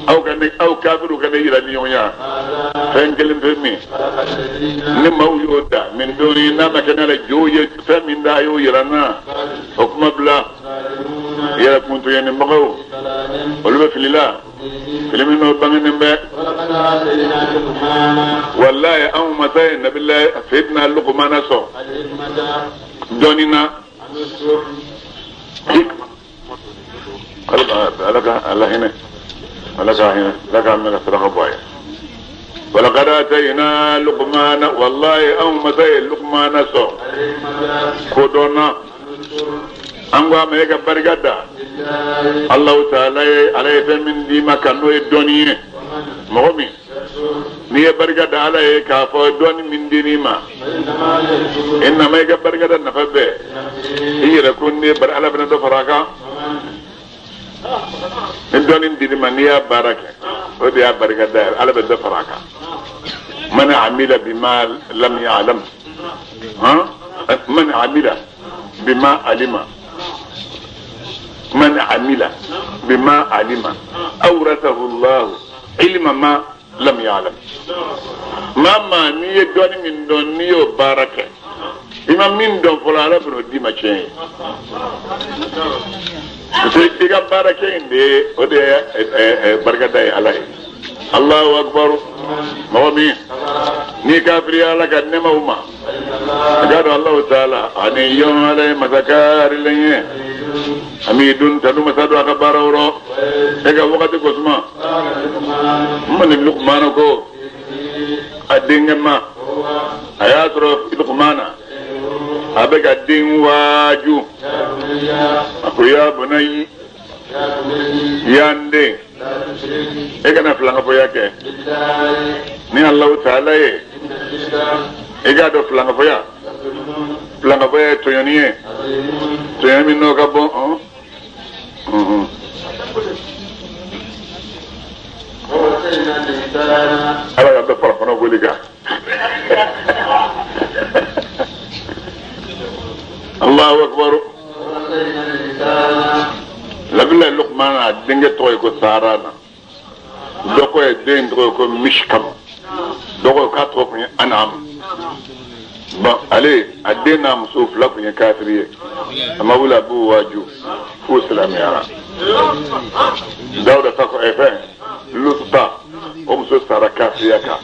aw ka ne aw kafiriw ka ne yira ni ɲɔgɔn ya fɛn kelen fɛn min ni maaw y'o da min doni n'a ma kɛ ne la jow ye fɛn min da a y'o yira n na o kuma bila yɛrɛ kuntoyɛnibagaw olu bɛ fili la fili min n'o bangenen bɛ walayi anw masa ye nabilayi Seydina Lukumana sɔn dɔɔnin na ala ka ala hinɛ ala ka hinɛ ala ka mɛn ka saraka bɔ a ye walaqad atayna Luqmana wallahi anw masa ye Luqmana sɔn ko dɔn na an ko a ma e ka barika da Allahu taala ye ala ye fɛn min d'i ma ka n'o ye dɔnni ye mɔgɔ min n'i ye barika da ala ye k'a fɔ dɔnni min dir'i ma i nama i ka barika da nafa bɛɛ i yɛrɛ ko ne bari ala bɛna dɔ fara a kan ni dɔnni dir'i ma n'i y'a baara kɛ o de y'a barika da ye ala bɛ dɔ fara a kan man amila bima lam ya'lam man amila bima alima man amila bima alima awrathahu Allah ilma ma lam ya'lam maa maa n'i ye dɔnni min dɔn n'i y'o baara kɛ i ma min dɔn fɔlɔ ala bɛn'o d'i ma tiɲɛ ye parce que i ka baara kɛ in de ye o de ye barikada ye ala ye Allahu akbar mɔgɔ min n'i kafiriya ala ka nɛɛmaw ma a k'a dɔn Allahu taala ani yɔn ala ye masa kaarilen ye hamidun tanu masa don a ka baaraw rɔ e ka wagati ko suma n ma ni Lukumana ko a denkɛ ma a y'a sɔrɔ Lukumana a bɛ ka den waaju a ko ya bunayi ya n den e kana filankafoya kɛ ni Allahu taala ye e k'a dɔn filankafoya filankafoya ye tɔɲɔni ye tɔɲɔni min n'o ka bon ala ka dɔ fara kɔnɔ boli kan Allahu akbar labila Luqman a denkɛ tɔgɔ ye ko Sarana dɔ ko ye den tɔgɔ ye ko Mishkam dɔ ko k'a tɔgɔ tun ye Anam bon ale a den n'a muso fila tun ye kafiri ye a ma wuli a b'u waaju f'u silamɛyara Dawuda ta ko fɛn Lutu ta o muso sara kafiriya kan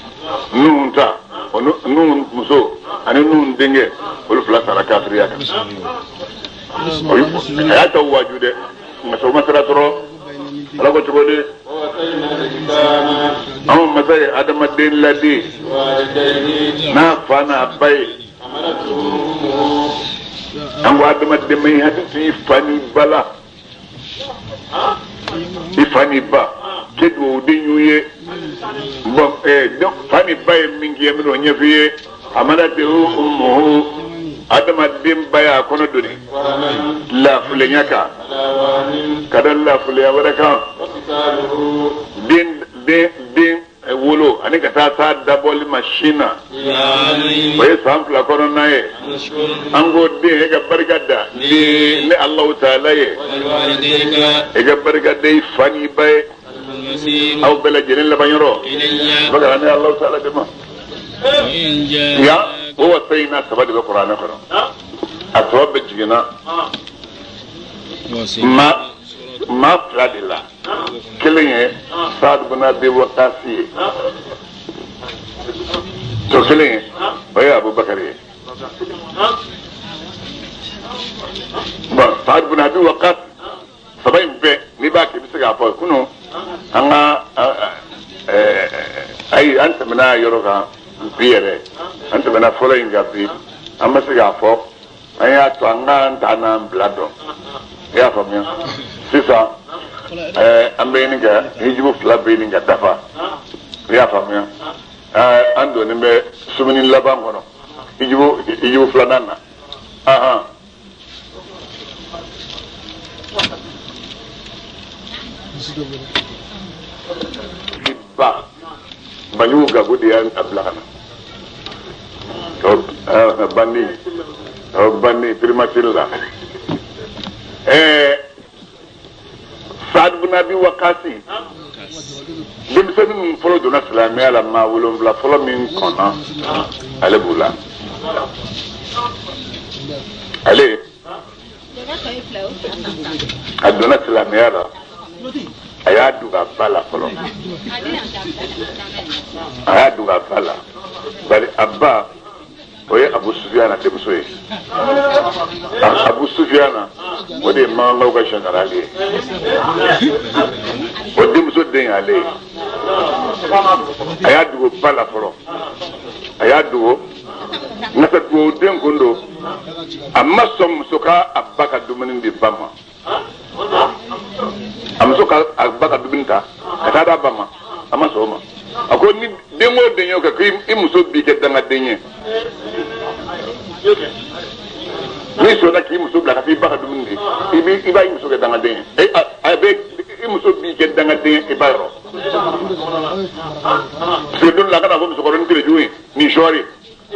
Nuhun ta o Nuhun muso ani Nuhun denkɛ olu fila sara kafiriya kan a y'a ta waaju dɛ nka sɔgɔma sera dɔrɔn ala ko cogo di anw masa ye adamaden ladi n'a fa n'a ba ye an ko adamaden ma i hakili to i fa n'i ba la i fa n'i ba kɛ dugawuden y'u ye bon fa ni ba ye min k'i ye n bɛn'o ɲɛf'i ye a mana ten umuhu adamaden ba y'a kɔnɔ doni lafulenya kan ka da lafulenya wɛrɛ kan den den den wolo ani ka taa s'a dabɔli ma sin na o ye san 2 kɔnɔna ye an ko den e ka barika da ni Alahu taala ye e ka barika da i fa n'i ba ye aw bɛɛ lajɛlen laban yɔrɔ bɛ ne Alahu taala de ma nka o wasa in na saba de bɛ kuranɛ kɔnɔ a tɔ bɛ jiginna maa 2 de la kelen ye Saad bin Abi Waqas ye tɔ kelen ye o ye Abubakar ye bon Saad bin Abi Waqas saba in bɛɛ n'i b'a kɛ i bɛ se k'a fɔ kunun an ka ayi an tɛmɛna yɔrɔ kan bi yɛrɛ An tɛmɛna fɔlɔ in kan bi, an ma se k'a fɔ, an y'a to an k'an ta n'an bila dɔn. I y'a faamuya? Sisan an bɛ ɲini ka hijibu 2 bɛ ɲini ka dafa. I y'a faamuya? An donnen bɛ sumuni laban kɔnɔ, hijibu 2nan na. Ahan. Ba Banjugu Gago de y'a bila ka na. Bandi bandi primature la. Saad bin Abi Waqasi denmisɛnnin min fɔlɔ donna silamɛya la maa 7 fɔlɔ min kɔnna ale b'u la. Ale a donna silamɛya la, a y'a dogo a ba la fɔlɔ. A y'a dogo a ba la, bari a ba o ye Abu Sufiyana denmuso ye. Abu Sufiyana o de ye Makankaw ka général ye. O denmuso den y'ale ye. A y'a dogo ba la fɔlɔ. A y'a dogo. Nka dugawu den kun don, a ma sɔn muso ka a ba ka dumuni di ba ma. A muso ka a ba ka dumuni ta ka taa d'a ba ma, a ma sɔn o ma. A ko ni den o den y'o kɛ, k'i muso b'i kɛ dangaden ye. N'i sɔnna k'i muso bila ka taa i ba ka dumuni di, i b'a muso kɛ dangaden ye. A bɛ i muso b'i kɛ dangaden ye i ba yɔrɔ. Parce que don dɔ la a kana fɔ musokɔrɔnin tere jugu ye nin sɔɔri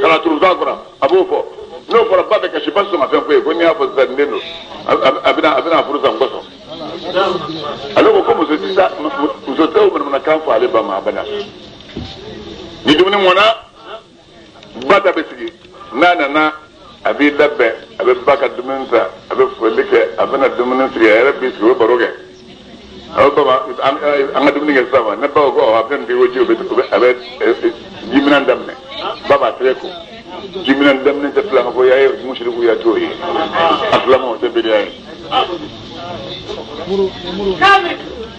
kana turu a kɔrɔ, a b'o fɔ. N'o fɔra ba bɛ kasi, ba sɔn ka fɛn fɔ ye ko n'i y'a fɔ sisan den don a bɛna furu san kosɔn. Ale ko ko muso tɛ muso tɛ o manamanakan fɔ ale ba ma abada. Ni dumuni mɔna, ba ta bɛ sigi, n'a nana a b'i labɛn, a bɛ ba ka dumuni ta, a bɛ foli kɛ, a bɛna dumuni sigi, a yɛrɛ b'i sigi, o bɛ baro kɛ. A bɛ baba an ka dumuni kɛ sisan ma, ne ba ko a bɛ nin ko ji a bɛ jiminɛn daminɛ, ba b'a tɛgɛ ko. Jiminɛn daminɛ tɛ filan fɔ ya ye musiriku ya t'o ye, a filamanw tɛ bediya ye.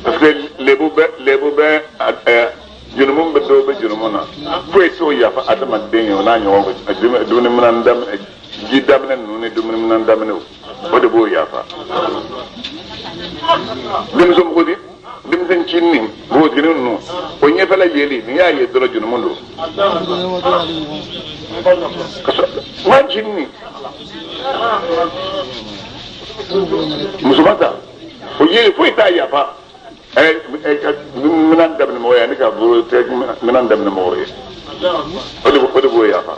Parce que lebu bɛ jurumu bɛ dɔw bɛ jurumu na, foyi t'o yafa adamaden ye o n'a ɲɔgɔn dumuni minɛn daminɛ, ji daminɛ ninnu ni dumuni minɛn daminɛ o de b'o yafa. Denmuso npogotigi denmisɛn ncinin npogotiginin ninnu o ɲɛfɛla yeli n'i y'a ye dɔrɔn jurumu don. Ka sɔrɔ maa ncinin musoman ta o yeli foyi t'a yafa. Minɛn daminɛ mɔgɔ ye ani ka bolo tɛ minɛn daminɛ mɔgɔ ye, o de b'o yafa.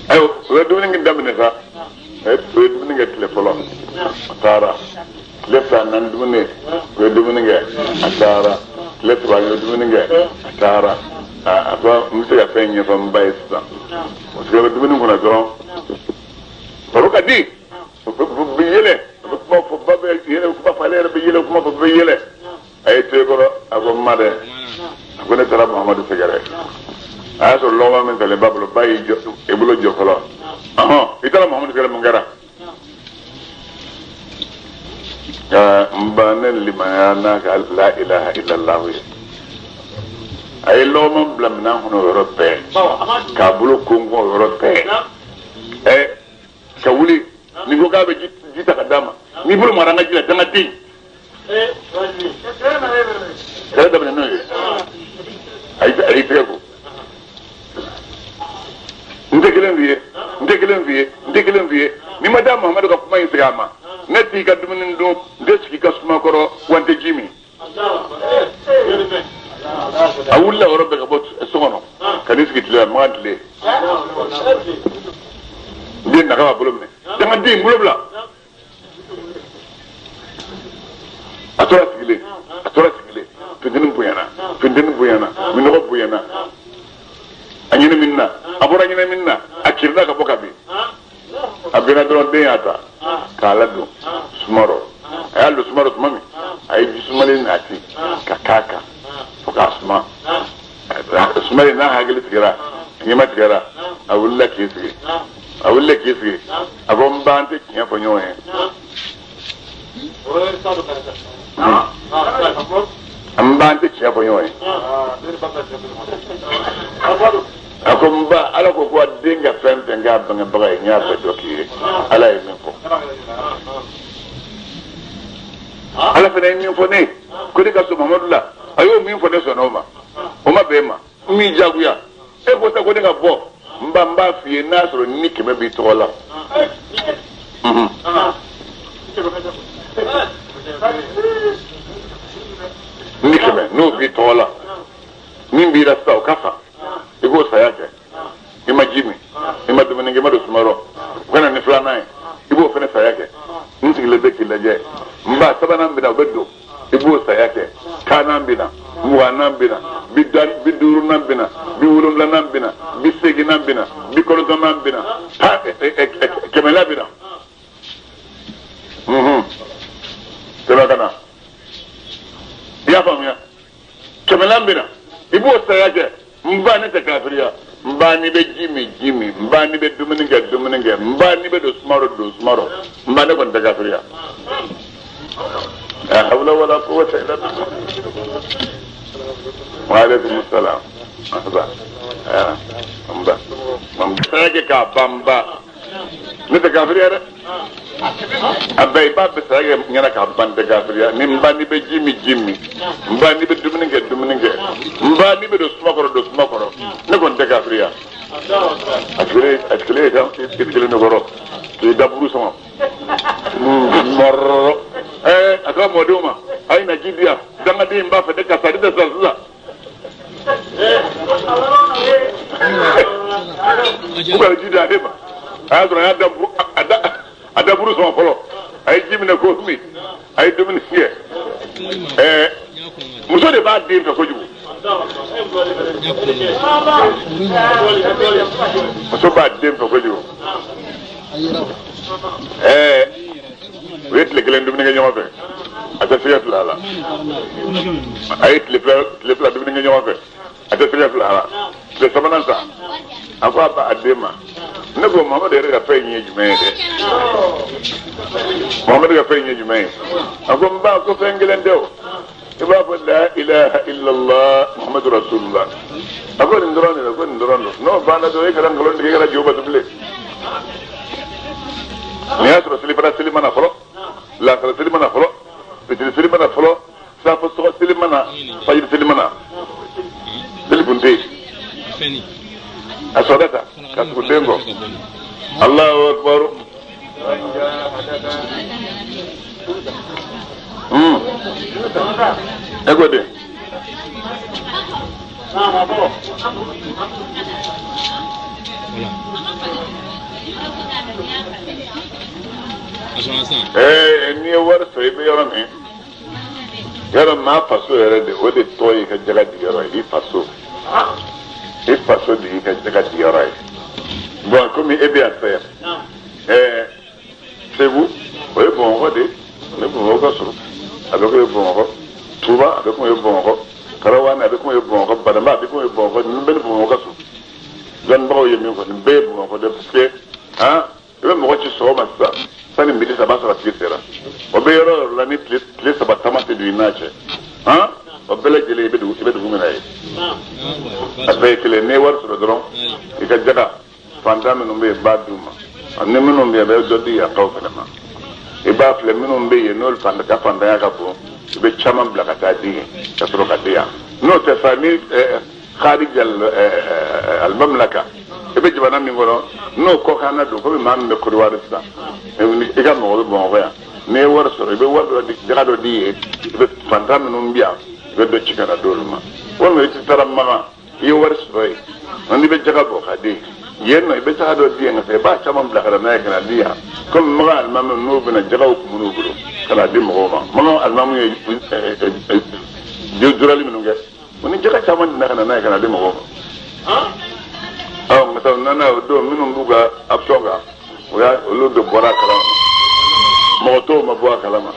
Ayiwa u ye dumuni daminɛ sa, u ye dumuni kɛ tile fɔlɔ, a taara. Tile 2nan dumuni, u ye dumuni kɛ, a taara. Tile 3 u ye dumuni kɛ, a taara. A ko n bɛ se ka fɛn ɲɛfɔ n ba ye sisan. Parce que u bɛ dumuni kɔnɔ dɔrɔn, baro ka di. Bɛ yɛlɛ, a bɛ kuma fɔ, ba bɛ yɛlɛ, kuma fɔ ale yɛrɛ bɛ yɛlɛ, kuma fɔ bɛ yɛlɛ. A ye to e kɔrɔ, a ko n ma dɛ, a ko ne taara Muhamadu sɛgɛrɛ. A y'a sɔrɔ lɔgɔma min talen ba bolo, ba y'i jɔ i bolo jɔ fɔlɔ. Ɔhɔn, i taara Muhamadu sɛgɛrɛ, mun kɛra? N ba ne limaniya n'a ka la ilaha illallah ye. A ye lɔgɔma bila minɛn kɔnɔ o yɔrɔ bɛɛ, k'a bolo konkon o yɔrɔ bɛɛ. Ka wuli. Ni ko k'a bɛ ji ta ka d'a ma, n'i bolo mara an ka ji la, dangaden. Kɛlɛ daminɛ n'o ye, a y'i tɛgɛ ko. N tɛ kelen f'i ye, n tɛ kelen f'i ye, n tɛ kelen f'i ye. N'i ma taa Muhamadu ka kuma in segin a ma, ne t'i ka dumuni dun, n tɛ sigi i ka suma kɔrɔ, wa n tɛ ji min. A wulila yɔrɔ bɛɛ ka bɔ so kɔnɔ ka n'i sigi tile la, Makan tile. Den naga b'a bolo minɛ, dangaden bolo bila. A tora sigilen, a tora sigilen, funteni bonyana, funteni bonyana, minɔgɔ bonyana. A ɲɛnamina, a bɔra ɲɛnamina, a kirina ka bɔ ka bin. A binna dɔrɔn den y'a ta k'a ladon suma rɔ. A y'a don suma rɔ tuma min, a ye ji sumalen nati ka k'a kan fo k'a suma. Sumalen n'a hakili tigɛra, a ɲɛma tigɛra, a wulila k'i sigi. A wulila k'i sigi, a ko n ba an tɛ tiɲɛ fɔ ɲɔgɔn ye. An b'an tɛ tiɲɛ fɔ ɲɔgɔn ye. A ko n ba, Ala ko ko a den ka fɛn fɛn k'a bangebaga ye, n y'a bɛɛ dɔ k'i ye. Ala ye min fɔ. Ala fana ye min fɔ ne ye, ko ne ka sɔn Mamadu la, a y'o min fɔ ne sɔnna o ma. O ma bɛn ma. N m'i jagoya. E ko sa ko ne ka bɔ. N ba, n b'a f'i ye n'a sɔrɔ ni 100 b'i tɔgɔ la. Ni 100 n'o b'i tɔgɔ la, min b'i la sisan o ka fa, i k'o saya kɛ. I ma ji min, i ma dumuni kɛ, i ma don suma rɔ, o ka na ni filanan ye, i b'o fana saya kɛ. N sigilen bɛ k'i lajɛ. N ba, sabanan bɛ na, o bɛ don, i b'o saya kɛ. Tannan bɛ na, 20nan bɛ na, 50nan bɛ na, 70nan bɛ na, 80nan bɛ na, 90nan bɛ na, 100 bɛ na. Tɛmɛ ka na. I y'a faamuya? 100 bɛ na, i b'o saya kɛ. N ba, ne tɛ kafiriya. N ba, n'i bɛ ji min, ji min. N ba, n'i bɛ dumuni kɛ, dumuni kɛ. N ba, n'i bɛ don suma rɔ, don suma rɔ. N ba, ne kɔni tɛ kafiriya. La hawla wala quwwata illa billah. Wa alaikum salam. Ba. N ba. N saya kɛ k'a ban n ba. Ne tɛ kafiriya dɛ. A bɛɛ i b'a bɛɛ saya kɛ ɲɛna k'a ban, tɛ kafiriya. Ni n ba, n'i bɛ ji min, ji min. N ba, n'i bɛ dumuni kɛ, dumuni kɛ. N ba, n'i bɛ don suma kɔrɔ, don suma kɔrɔ. Ne kɔni tɛ kafiriya. A sigilen i sigilen de kɔrɔ k'i da buru sama. Mɔrɔ. A ka mɔdenw ma, a ye na ji di yan. Dangaden in b'a fɛ ne ka sa, ne tɛ sa sisan. U kana ji di ale ma. A y'a sɔrɔ a y'a da a da buru sama fɔlɔ. A ye ji minɛ k'o min. A ye dumuni kɛ. Muso de b'a den fɛ kojugu. Muso b'a den fɛ kojugu. U ye tile kelen dumuni kɛ ɲɔgɔn fɛ. A tɛ sɛgɛ fila la. A ye tile fila dumuni kɛ ɲɔgɔn fɛ. A tɛ sɛgɛ fila la. Tile sabanan sa, a ko a ba a den ma. Ne ko Mamadu yɛrɛ ka fɛn in ye jumɛn ye dɛ? Mamadu ka fɛn in ye jumɛn ye? A ko n ba, ko fɛn kelen tɛ o. I b'a fɔ la ilaha illallah Muhammadu rasulullah. A ko nin dɔrɔn de la, ko nin dɔrɔn don. N'o banna dɔrɔn e kana nkalon tigɛ, e kana jo bato bilen. Nin y'a sɔrɔ selifana seli ma na fɔlɔ, lansara seli ma na fɔlɔ, fitiri seli ma na fɔlɔ, safo sɔgɔ seli ma na, fajiri seli ma na. Seli kun tɛ yen. A sɔrɔ ta ka tugu den kɔ. Allahu akbar. E ko den. N'i ye wari sɔrɔ i bɛ yɔrɔ min, yɔrɔ maa faso yɛrɛ de, o de tɔgɔ y'i ka jaga diyɔrɔ ye. I faso, i faso de y'i ka jaga diyɔrɔ ye. Bon, komi e bɛ yan sisan yan, Segu, o ye Bamakɔ de ye, ni Bamakɔ ka surun, a bɛ k'o ye Bamakɔ. Tuba, a bɛ k'o ye Bamakɔ. Karawani, a bɛ k'o ye Bamakɔ. Badamba, a bɛ k'o ye Bamakɔ. Ninnu bɛɛ ni Bamakɔ ka surun. Dɔnnibagaw ye min fɔ, nin bɛɛ ye Bamakɔ de, parce que han, i bɛ mɔgɔ ci sɔgɔma sisan, sani midi saba sɔrɔ a tigi sera. O bɛ yɔrɔ o yɔrɔ la ni tile 3 taama tɛ don i n'a cɛ. Han, o bɛɛ lajɛlen i bɛ dugu min na ye. A bɛɛ ye kelen. N'i ye wari sɔrɔ dɔrɔn, i ka jaga fantan minnu bɛ yen, b'a d'u ma. Ni minnu bɛ yen, a bɛ dɔ di yankaw fana ma. I b'a filɛ minnu bɛ yen, n'olu ka fantanya ka bon, i bɛ caman bila ka taa di yen, ka sɔrɔ ka di yan. N'o tɛ sa, ni kharij al-mamlaka, i bɛ jamana min kɔnɔ, n'o kɔkanna don, komi maa min bɛ Kodiwari sisan, i ka mɔgɔ bɛ Bamakɔ yan, n'i ye wari sɔrɔ, i bɛ wari dɔ di, jaga dɔ di yen, i bɛ fantan minnu bɛ yan, i bɛ dɔ ci ka na d'olu ma. Walima i ti taara Makan, i ye wari sɔrɔ yen, n'i bɛ jaga bɔ ka di yen nɔ, i bɛ jaga dɔ di yen ka i b'a caman bila ka na n'a ye ka na di yan. Komi Makan alimami n'u bɛna jagaw kun b'u bolo ka na di mɔgɔw ma. Makan alimami ye jurali minnu kɛ, o ni jaga caman dina ka na n'a ye ka na di mɔgɔw ma. Masa nana o don minnu b'u ka action kan, o y'a olu de bɔra a kalama. Mɔgɔ tɔw ma bɔ a kalama.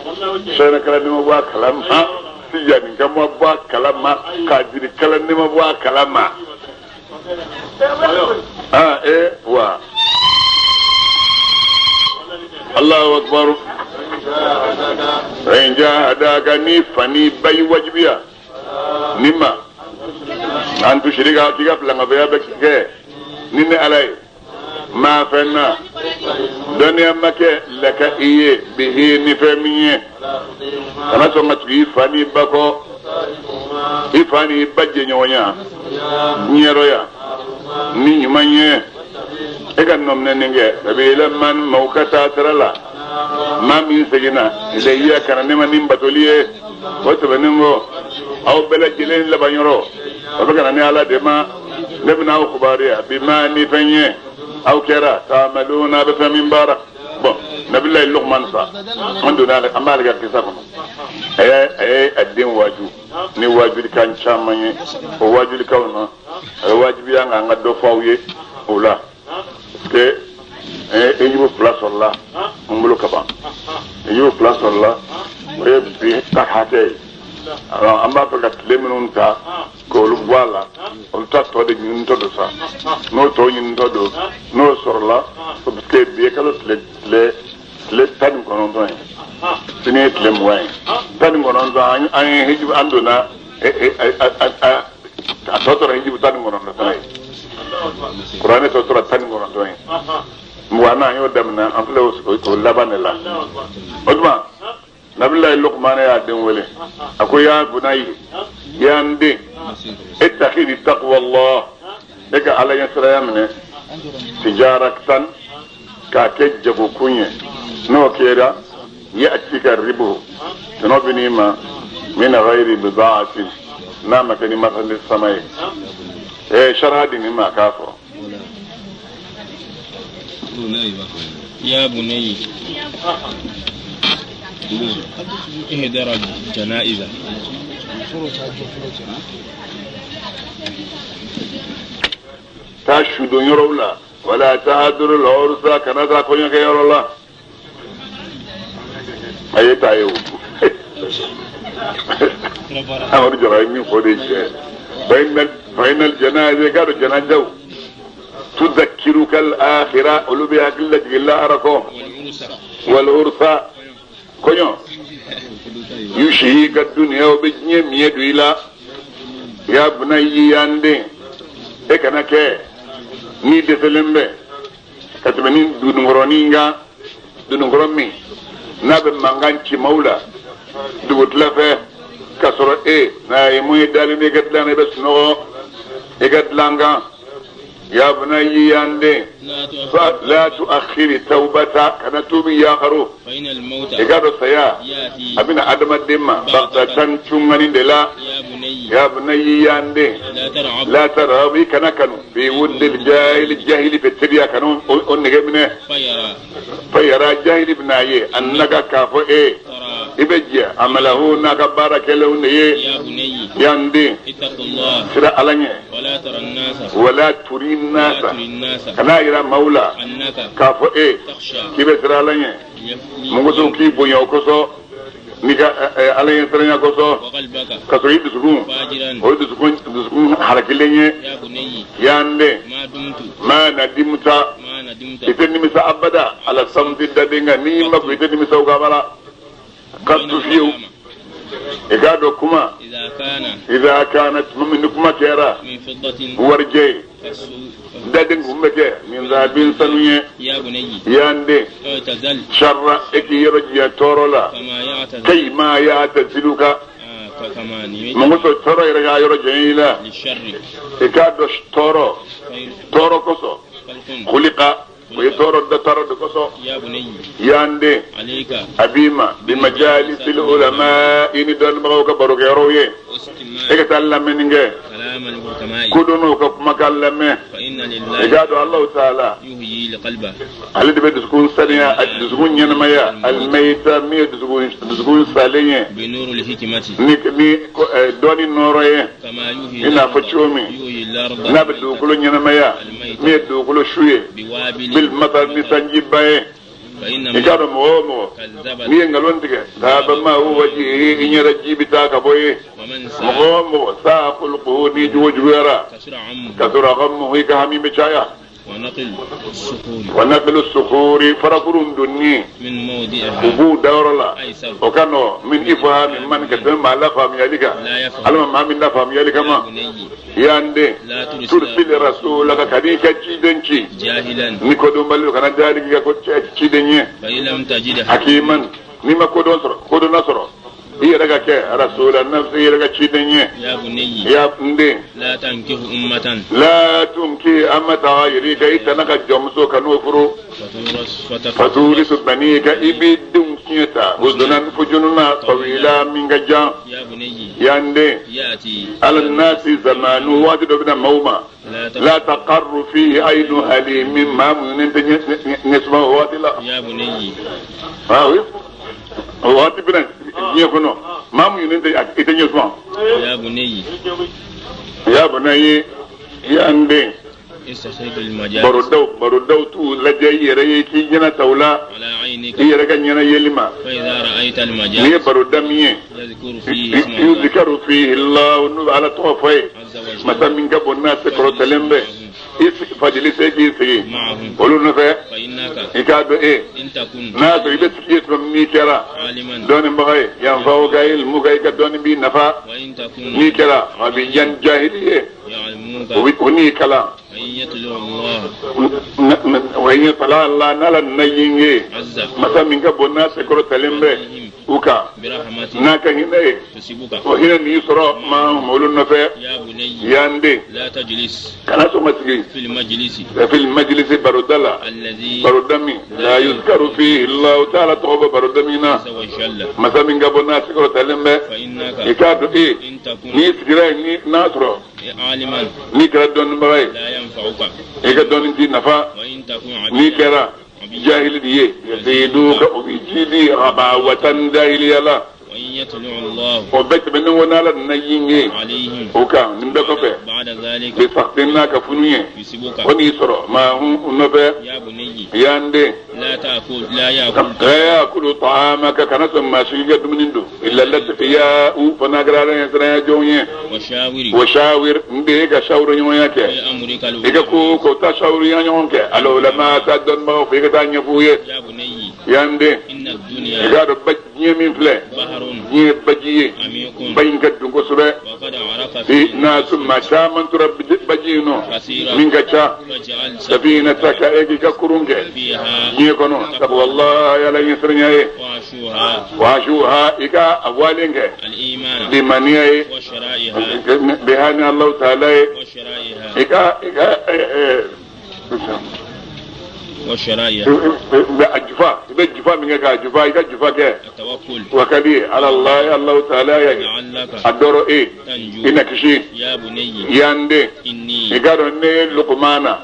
Sɛnɛkalanden ma bɔ a kalama. Tijanikɛ ma bɔ a kalama. Kadirikaladen ma bɔ a kalama. Wa. Allahu akbar. In jahadaka ni fani bayi wajibiya. Ni ma an tusirika k'i ka filankafoya bɛ kɛ ni ne Ala ye maa fɛn na dɔnniya ma kɛ laka i ye bihi ni fɛn min ye kana sɔn ka tugu i fa n'i ba kɔ i fa n'i ba jɛɲɔgɔnya diɲɛ rɔ yan ni ɲuman ye e ka nɔminɛni kɛ sabila man maaw ka taa sira la maa min seginna ilayya ka na ne ma ni batoli ye o tɛmɛnen kɔ aw bɛɛ lajɛlen laban yɔrɔ o bɛ ka na ne Ala de ma ne bɛna aw kibaruya bima ni fɛn ye aw kɛra taamaluna a bɛ fɛn min baara bon nabilayi Lukuman sa an donna ale an b'ale ka kisa kɔnɔ a ye a ye a den waaju ni waajulikan caman ye o waajulikanw na a bɛ wajibiya an ka dɔ fɔ aw ye o la parce que ejibu fila sɔrɔla n bolo ka ban ejibu fila sɔrɔla o ye bi ta hakɛ ye alors an b'a fɛ ka tile minnu ta k'olu bɔ a la olu ta tɔ de ɲinitɔ don sa n'o tɔ ɲinitɔ don n'o sɔrɔla parce que bi ye kalo tile tile tile 19 ye sini ye tile 20 ye 19 an ye hijibu an donna a tɔ tora hijibu 19 fana ye kuranɛ tɔ tora 19 ye 20 na an y'o daminɛ an filɛ o laban de la o tuma nabilayi Lukumana y'a den wele a ko ya bunayi ya n den ittakhidhi taqwa Allah e ka Ala ɲɛsiranya minɛ tijaratan k'a kɛ jagokun ye n'o kɛra ya'tika ribu tɔnɔ bɛ n'i ma min ghayri bida'atin n'a ma kɛ ni marchandise sama ye sharha di nin ma k'a fɔ يا بني اهدر الجنائز taa sudon yɔrɔw la wala tahaduru al-ursa kana taa kɔɲɔkɛ yɔrɔ la a ye taa ye o Amadu Jara ye min fɔ de tiɲɛ fa inna al-jana'iza k'a dɔn janajaw tudakkiruka al-akhira olu bɛ hakili lajigin lahara kɔ wal ursa kɔɲɔ yushihika dunuya o bɛ diɲɛ miɲɛ don i la ya bunayya ya n den e kana kɛ n'i dɛsɛlen bɛ ka tɛmɛ ni dununkɔrɔnin kan dununkɔrɔ min n'a bɛ mankan ci maaw la dugutila fɛ k'a sɔrɔ e n'a ye mun ye dalen bɛ i ka dilan na i bɛ sunɔgɔ i ka dilan kan ya bunayya ya n den la tuakhiri tawbata kana tuubi yaakaru i k'a dɔn saya a bɛna adamaden ma baghtatan cungani de la ya bunayya ya n den la targhab i kana kanu fi wuddil jahili jahili fɛ teriya kanu o nege minɛ fayara jahili bɛna ye annaka k'a fɔ e i bɛ jɛ amalahu n'a ka baara kɛlenw de ye ya n den siran Ala ɲɛ wala turi nasa kana yira maaw la k'a fɔ e k'i bɛ siran Ala ɲɛ mɔgɔ k'i bonya o kosɔn n'i ka Ala ɲɛ siranya kosɔn ka sɔrɔ i dusukun o ye dusukun halakilen ye ya n den ma nadimuta i tɛ nimisa abada ala samti daden kan n'i ma ko i tɛ nimisa o kan abada ka fiyewu i k'a dɔn kuma idha kana tuma min ni kuma kɛra warijɛ ye daden kun bɛ kɛ min zahabin sanu ye ya n den sharra e k'i yɔrɔ janya tɔɔrɔ la kay ma ya'taziluka mɔgɔ sɔrɔ tɔɔrɔ yɛrɛ k'a yɔrɔ janya i la i k'a dɔn tɔɔrɔ tɔɔrɔ kosɔn khuliqa o ye tɔɔrɔ da tɔɔrɔ de kosɔn ya n den a b'i ma bi majalisil ulama i ni dɔnnibagaw ka barokɛyɔrɔw ye e ka taa lamɛnni kɛ kodɔnnaw ka kumakan lamɛn i k'a dɔn Alahu taala ale de bɛ dusukun saniya a dusukun ɲɛnamaya alimayita min ye dusukun salen ye ni dɔnni nɔɔrɔ ye i n'a fɔ cogo min n'a bɛ dugukolo ɲɛnamaya min ye dugukolo su ye bil matar ni sanjiba ye i k'a dɔn mɔgɔ o mɔgɔ n'i ye nkalon tigɛ dhaba ma'u wajhihi i ɲɛda ji bɛ taa ka bɔ ye mɔgɔ o mɔgɔ sa'a khuluquhu n'i jogo juguyara kasura ghammuhu i ka hami bɛ caya. Wa naqlu sukhuri farakurun donni min mawdi'iha ubu dawrala o kano min ifhami man ka tɛmɛ maa la faamuyali kan alama maa min la faamuyali kama yande tursil rasulaka kadi ka ciden ci ni kodɔnbali kana jahili ka ko ciden ye hakiman ni ma kodɔn sɔrɔ kodɔnna sɔrɔ i yɛrɛ ka kɛ rasula nafsi i yɛrɛ ka ciden ye ya n den la tankihu ummatan la tunki amata ghayrika i tana ka jɔnmuso ka n'o furu faturisu banika i b'i denw tiɲɛ ta huzunan fujununa tawila min ka jan ya n den ala nasi zamanu waati dɔ bɛna maaw ma la taqarru fihi aynu halimin maa muɲunen tɛ ɲɛsuma o waati la ah oui o waati bɛna diɲɛ kɔnɔ maa muɲunen tɛ i tɛ ɲɛsuma ya bunayyi ya n den barodaw t'u lajɛ i yɛrɛ ye k'i ɲɛna ta o la i yɛrɛ ka ɲɛna yeli ma n'i ye baroda min ye yuzikaru fihi Allah n'u bɛ ala tɔgɔ fɔ ye masa min ka bon n'a se kɔrɔtɛlen bɛ i fajili se k'i sigi olu nɔfɛ i k'a dɔn e n'a sɔrɔ i bɛ sigi yen tuma min n'i kɛra dɔnnibaga ye yanfa'uka ilmuka i ka dɔnni b'i nafa n'i kɛra a bɛ yan jahili ye o n'i kalan wa in yatala Allah n'ala nana yen ye masa min ka bon n'a se kɔrɔtɛlen bɛ u kan n'a ka hinɛ ye o hinɛ n'i sɔrɔ maa olu nɔfɛ yan den kana sɔn ka sigi fil majlisi baroda la baroda min la yuzkaru fihi Allah ta'ala tɔgɔ bɛ baroda min na masa min ka bon n'a se kɔrɔtɛlen bɛ i k'a dɔn e n'i sigira yen ni n'a sɔrɔ n'i kɛra dɔnnibaga ye i ka dɔnni t'i nafa n'i kɛra jahili de ye yaziduka o b'i jidi rabawatan jahiliya la o bɛɛ tɛmɛnen kɔ n'ala nana yin ye o kan nin bɛɛ kɔfɛ bi saktin n'a ka funu ye o n'i sɔrɔ maa hun nɔfɛ yan den la yakulu ta'amaka kana sɔn maa si ka dumuni dun illa latqiya u fana kɛra ala ɲɛsiranya jɔnw ye wa shawir n den ka shawuru ɲɔgɔnya kɛ i ka ko taa shawuruya ɲɔgɔn kɛ al ulama taa dɔnnibagaw fɛ i ka taa ɲɛf'u ye yan den i k'a dɔn diɲɛ min filɛ diɲɛ ye baji ye ba in ka dun kosɛbɛ n'a sɔrɔ maa caman tora baji in nɔ min ka ca safinataka e k'i ka kurun kɛ diɲɛ kɔnɔ sabu walahi ala ɲɛsiranya ye waasuha i ka a walen kɛ limaniya ye biha ni Alahu taala ye i ka a jufa i bɛ jufa min kɛ k'a jufa i ka jufa kɛ wakali ala Allah Alahu taala ye a dɔrɔ e i na kisi yan den i k'a dɔn ne ye Lukumana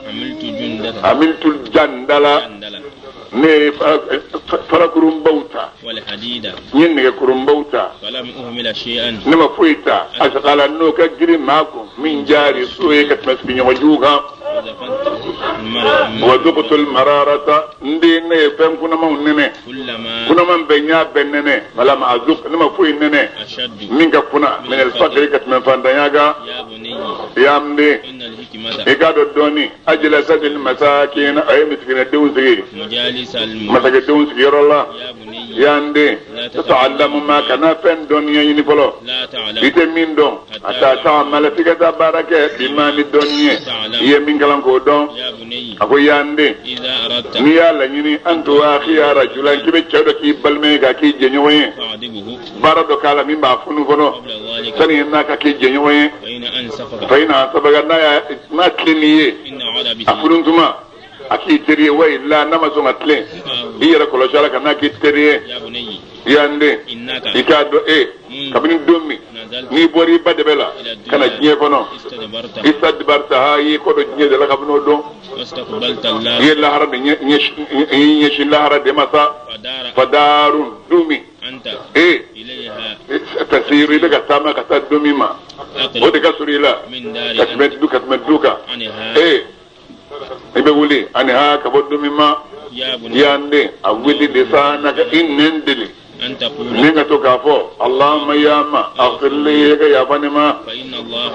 amiltu jandala ne ye farakurunbaw ta n ye nɛgɛkurunbaw ta ne ma foyi ta asakala n'o ka girin maa kun min jaari so ye ka tɛmɛ sigiɲɔgɔn jugu kan wa dukutul mararata n den ne ye fɛn kunamanw nɛnɛ kunaman bɛɛ n y'a bɛɛ nɛnɛ walama azuk ne ma foyi nɛnɛ min ka kuna min alfakiri ka tɛmɛ fantanya kan y'an den i k'a dɔn dɔɔni ajalasatil masakin a ye misikinɛdenw sigi masakɛdenw sigiyɔrɔ la y'an den tata'allamu ma kana fɛn dɔnniya ɲini fɔlɔ i tɛ min dɔn a taa ta'amala f'i ka taa baara kɛ bima ni dɔnni ye i ye min kalan k'o dɔn a ko y'an den n'i y'a laɲini an tuwakhiya rajulan k'i bɛ cɛ dɔ k'i balima ye k'a k'i jɛɲɔgɔn ye baara dɔ k'a la min b'a funu kɔnɔ sani n'a ka k'i jɛɲɔgɔn ye fa ina ansabaka n'a tilen n'i ye a funu tuma a k'i teri ye wa illa n'a ma sɔn ka tilen i yɛrɛ kɔlɔsi a la ka n'a k'i teri ye y'an den i k'a dɔn e kabini don min n'i bɔra i ba dɛbɛ la ka na diɲɛ kɔnɔ istadbartaha i y'i kɔ don diɲɛ de la kabini o don i ye lahara de i ɲɛsin lahara de ma sa fadarun du min e tasiru i bɛ ka taama ka taa don min ma o de ka surun i la ka tɛmɛ du kan e i bɛ wuli ani ha ka bɔ don min ma y'an den a wuli de sa na ka i nɛn deli ni ka to k'a fɔ Allahumma ya ma aghfir li ka yafa ne ma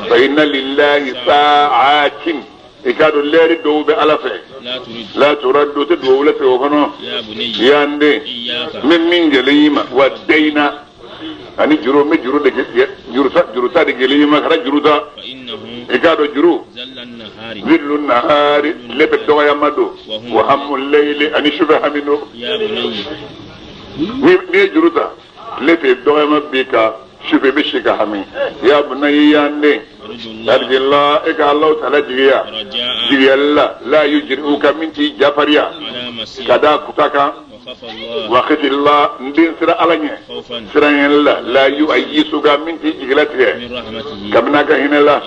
fa inna lillahi sa'atin. I k'a dɔn lɛri dɔw bɛ Ala fɛ. La turaddu tɛ duwawu la o kɔnɔ. Ya n den n bɛ min gɛlɛn i ma wa dayina ani juru n bɛ juru de juru ta de gɛlɛn i ma kana juru ta. I k'a dɔn juru zillu nahari tile bɛ dɔgɔyama don wa hamu layli ani su bɛ hami don. N'i ye juru ta tile tɛ dɔgɔyama b'i kan su fɛ i bɛ si ka hami. Ya bunayya ya n den arjillah e ka Alahu taala jigiya jigiyali la la yujri'uka min t'i jafariya ka da kuta kan wa khifillah n den sira Ala ɲɛ siran la la yu'ayyisuka min t'i jigila tigɛ kabini a ka hinɛ la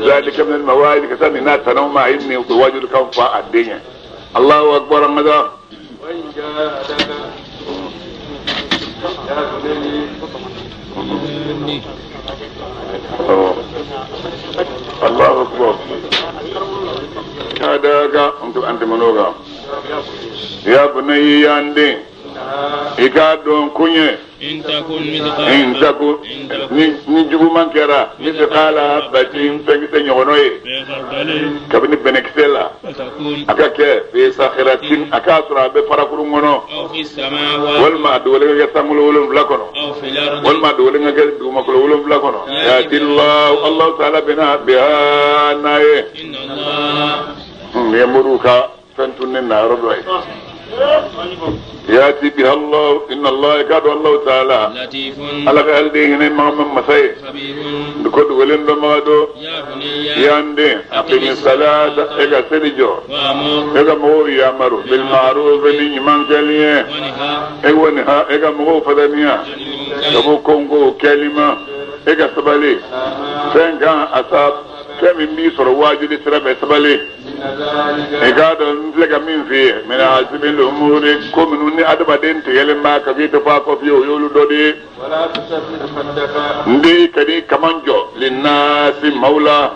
zalika min al-mawa'id ka taa nin n'a tanaw ma a ye nin wajulu kan fɔ a den ye. Allahu akbar an ka taa. Allahu akbar. Kadaka ante manoga. Ya bunayya ya n den i k'a dɔn koɲɛ in takun ni juguman kɛra mithqala habatin fɛnkisɛ ɲɔgɔnɔ ye kabini bɛnɛkisɛ la a ka kɛ fi sakhiratin a k'a sɔrɔ a bɛ farakurun kɔnɔ walima a dogolen ka kɛ sankolo 7 kɔnɔ walima a dogolen ka kɛ dugumakolo 7 kɔnɔ yati Allahu taala bɛna biha n'a ye. Nin ye moriw ka fɛn tunnen na yɔrɔ dɔ ye. Yati biha Allah inna Allah kadu Allah taala ala ka alden hinɛ maga masa ye ko dogolen dɔ maga do ya n den aqimi salata e ka seli jɔ e ka mɔgɔw yamaru bil ma'ruf ni ɲuman kɛli ye e waniha e ka mɔgɔw fadaniya ka bɔ konko kɛli ma e ka sabali fɛn kan asab fɛn min b'i sɔrɔ waajuli sira bɛ sabali. I k'a dɔn n filɛ ka min f'i ye min azimil umuri ko minnu ni adamaden tigɛlen b'a kan k'i tɛ fɔ a kɔ fiyewu o y'olu dɔ de ye. N den kan'i kaman jɔ linnasi maaw la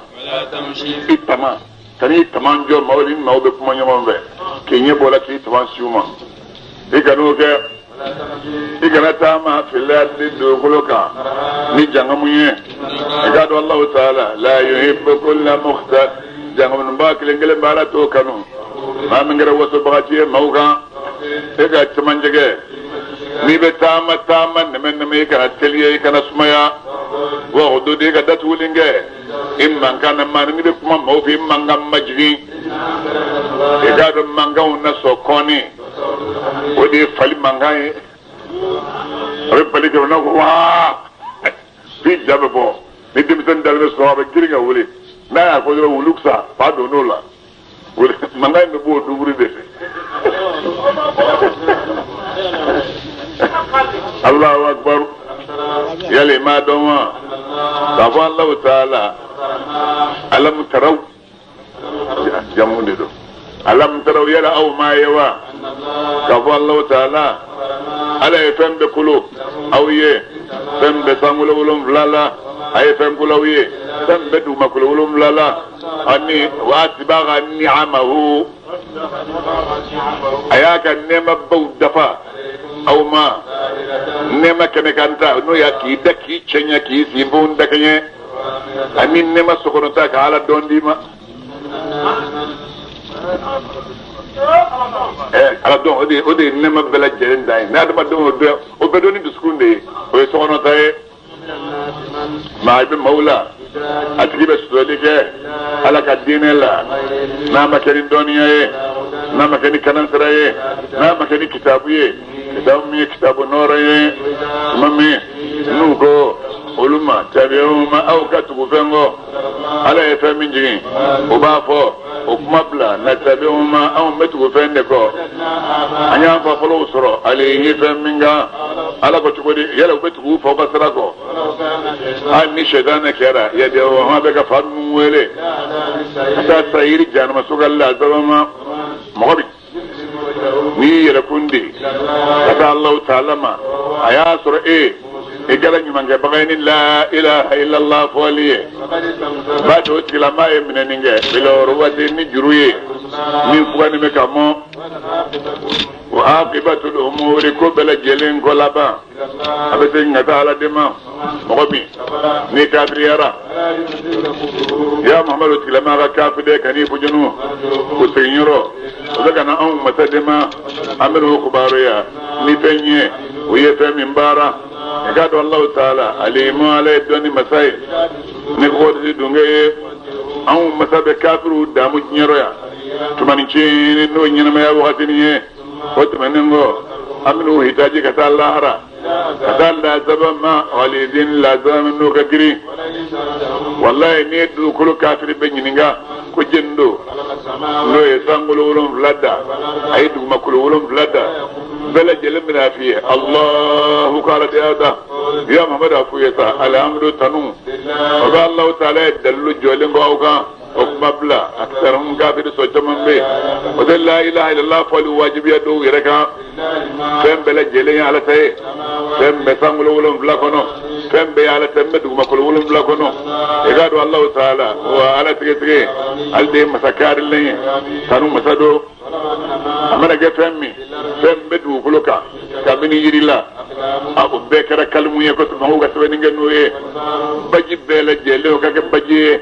i tama kan'i taman jɔ maaw ni maaw bɛ kuma ɲɔgɔn fɛ k'i ɲɛ bɔ la k'i taman si u ma i kan'o kɛ. I kana taama fil ardi dugukolo kan ni jangamu ye. I k'a dɔn Alahu taala la yuhibbu kulla mukhtal jangamunba kelen kelen b'a la t'o kanu maa min kɛra wasobagaci ye maaw kan e ka cɛmancɛ kɛ n'i bɛ taama taama nɛmɛ nɛmɛ i kana teliya i kana sumaya wa o don i ka datuguli kɛ i mankan na maa n'i bɛ kuma maaw fɛ i mankan majigin i k'a dɔn mankanw na sɔn kɔnni o de ye fali mankan ye a bɛ fali kɛ o n'a ko waa f'i ja bɛ bɔ ni denmisɛnnin dalen bɛ sɔrɔ a bɛ girin ka wuli n'a y'a fɔ dɔrɔn wulu sa fa donn'o la mankan in bɛ bɔ o duburi de fɛ. Allahu akbar yali i m'a dɔn wa k'a fɔ Alahu taala alam taraw jamu de don alam taraw yala aw m'a ye wa k'a fɔ Alahu taala ala ye fɛn bɛɛ kolo aw ye fɛn bɛɛ sankolo 7 la a ye fɛn kolo aw ye fɛn bɛɛ dugumakolo 7 la ani wa asbaga ni'amahu a y'a ka nɛɛmabaw dafa aw ma nɛɛma kɛnɛ kan ta n'o y'a k'i da k'i cɛɲɛ k'i sinfonw dakɛɲɛ ani nɛɛma sokɔnɔta ka Ala dɔn d'i ma. Ala dɔn o de ye nɛɛma bɛɛ lajɛlen dan ye ni adamadenw y'o dɔn o bɛɛ dɔn ni dusukun de ye o ye sokɔnɔta ye. Maa i bɛ maaw la a tigi bɛ sɔsɔli kɛ Ala ka diinɛ la n'a ma kɛ ni dɔnniya ye n'a ma kɛ ni kanansira ye n'a ma kɛ ni kitabu ye kitabu min ye kitabu nɔɔrɔ ye tuma min n'u ko olu ma tabi'u ma aw ka tugu fɛn kɔ Ala ye fɛn min jigin o b'a fɔ o kuma bila na tabi'u ma anw bɛ tugu fɛn de kɔ an y'an fa fɔlɔw sɔrɔ alayhi fɛn min kan Ala ko cogo di yala u bɛ tugu u faw ka sira kɔ hali ni sɛtanɛ kɛra yad'u a bɛ ka fa ninnu wele ka taa sayiri jahanama so ka lazaba ma mɔgɔ bi n'i y'i yɛrɛ kun di ka taa Alahu taala ma a y'a sɔrɔ e i kɛra ɲumankɛbaga ye ni la ilaha illallah fɔli ye b'a dɔn o tigilamaa ye minɛni kɛ bil urwati ni juru ye min fuganni bɛ ka mɔ wa aqibatul umuri ko bɛɛ lajɛlen kɔ laban a bɛ segin ka taa Ala de ma. Mɔgɔ min n'i kafiriyara ya Muhammadu tigilama ka kafiriya kan'i fujunu o seginyɔrɔ o bɛ ka na anw masa de ma an bɛ n'o kibaruya ni fɛn ye u ye fɛn min baara i k'a dɔn Alahu taala alimu ala ye dɔnni masa ye ni kɔgɔdisi dunkɛ ye anw masa bɛ kafiriw damu diɲɛrɔ yan tumani cini n'o ɲɛnamaya wagatinin ye o tɛmɛnen kɔ an bɛn'u hitaji ka taa lahara ka taa lazaba ma walidin lazaba min n'o ka girin walayi n'i ye dugukolo kafiri bɛɛ ɲininka ko jɛni don n'o ye sankolo wolonfila da a ye dugumakolo wolonfila da bɛɛ lajɛlen bɛna a f'i ye alahu k'ala de y'a da ya muhamadu a f'u ye sa alihamudu tanu o bɛ alahu taala ye dalilu jɔlen kɔ aw kan o kuma bila a kisarun kafiri sɔn caman bɛ yen o tɛ la ilaha illallah fɔli wajibiya dɔw yɛrɛ kan fɛn bɛɛ lajɛlen ye ala ta ye fɛn bɛɛ sankolo wolonfila kɔnɔ fɛn bɛɛ ye ala ta n bɛ dugumakolo wolonfila kɔnɔ i k'a dɔn alahu taala wa ala tigɛtigɛ ale de ye masa kaarilen ye tanu masa don a mana kɛ fɛn min fɛn bɛ dugukolo kan kabini yiri la a o bɛɛ kɛra kalimu ye ko mɔgɔw ka sɛbɛnni kɛ n'o ye baji bɛɛ lajɛlen o ka kɛ baji ye.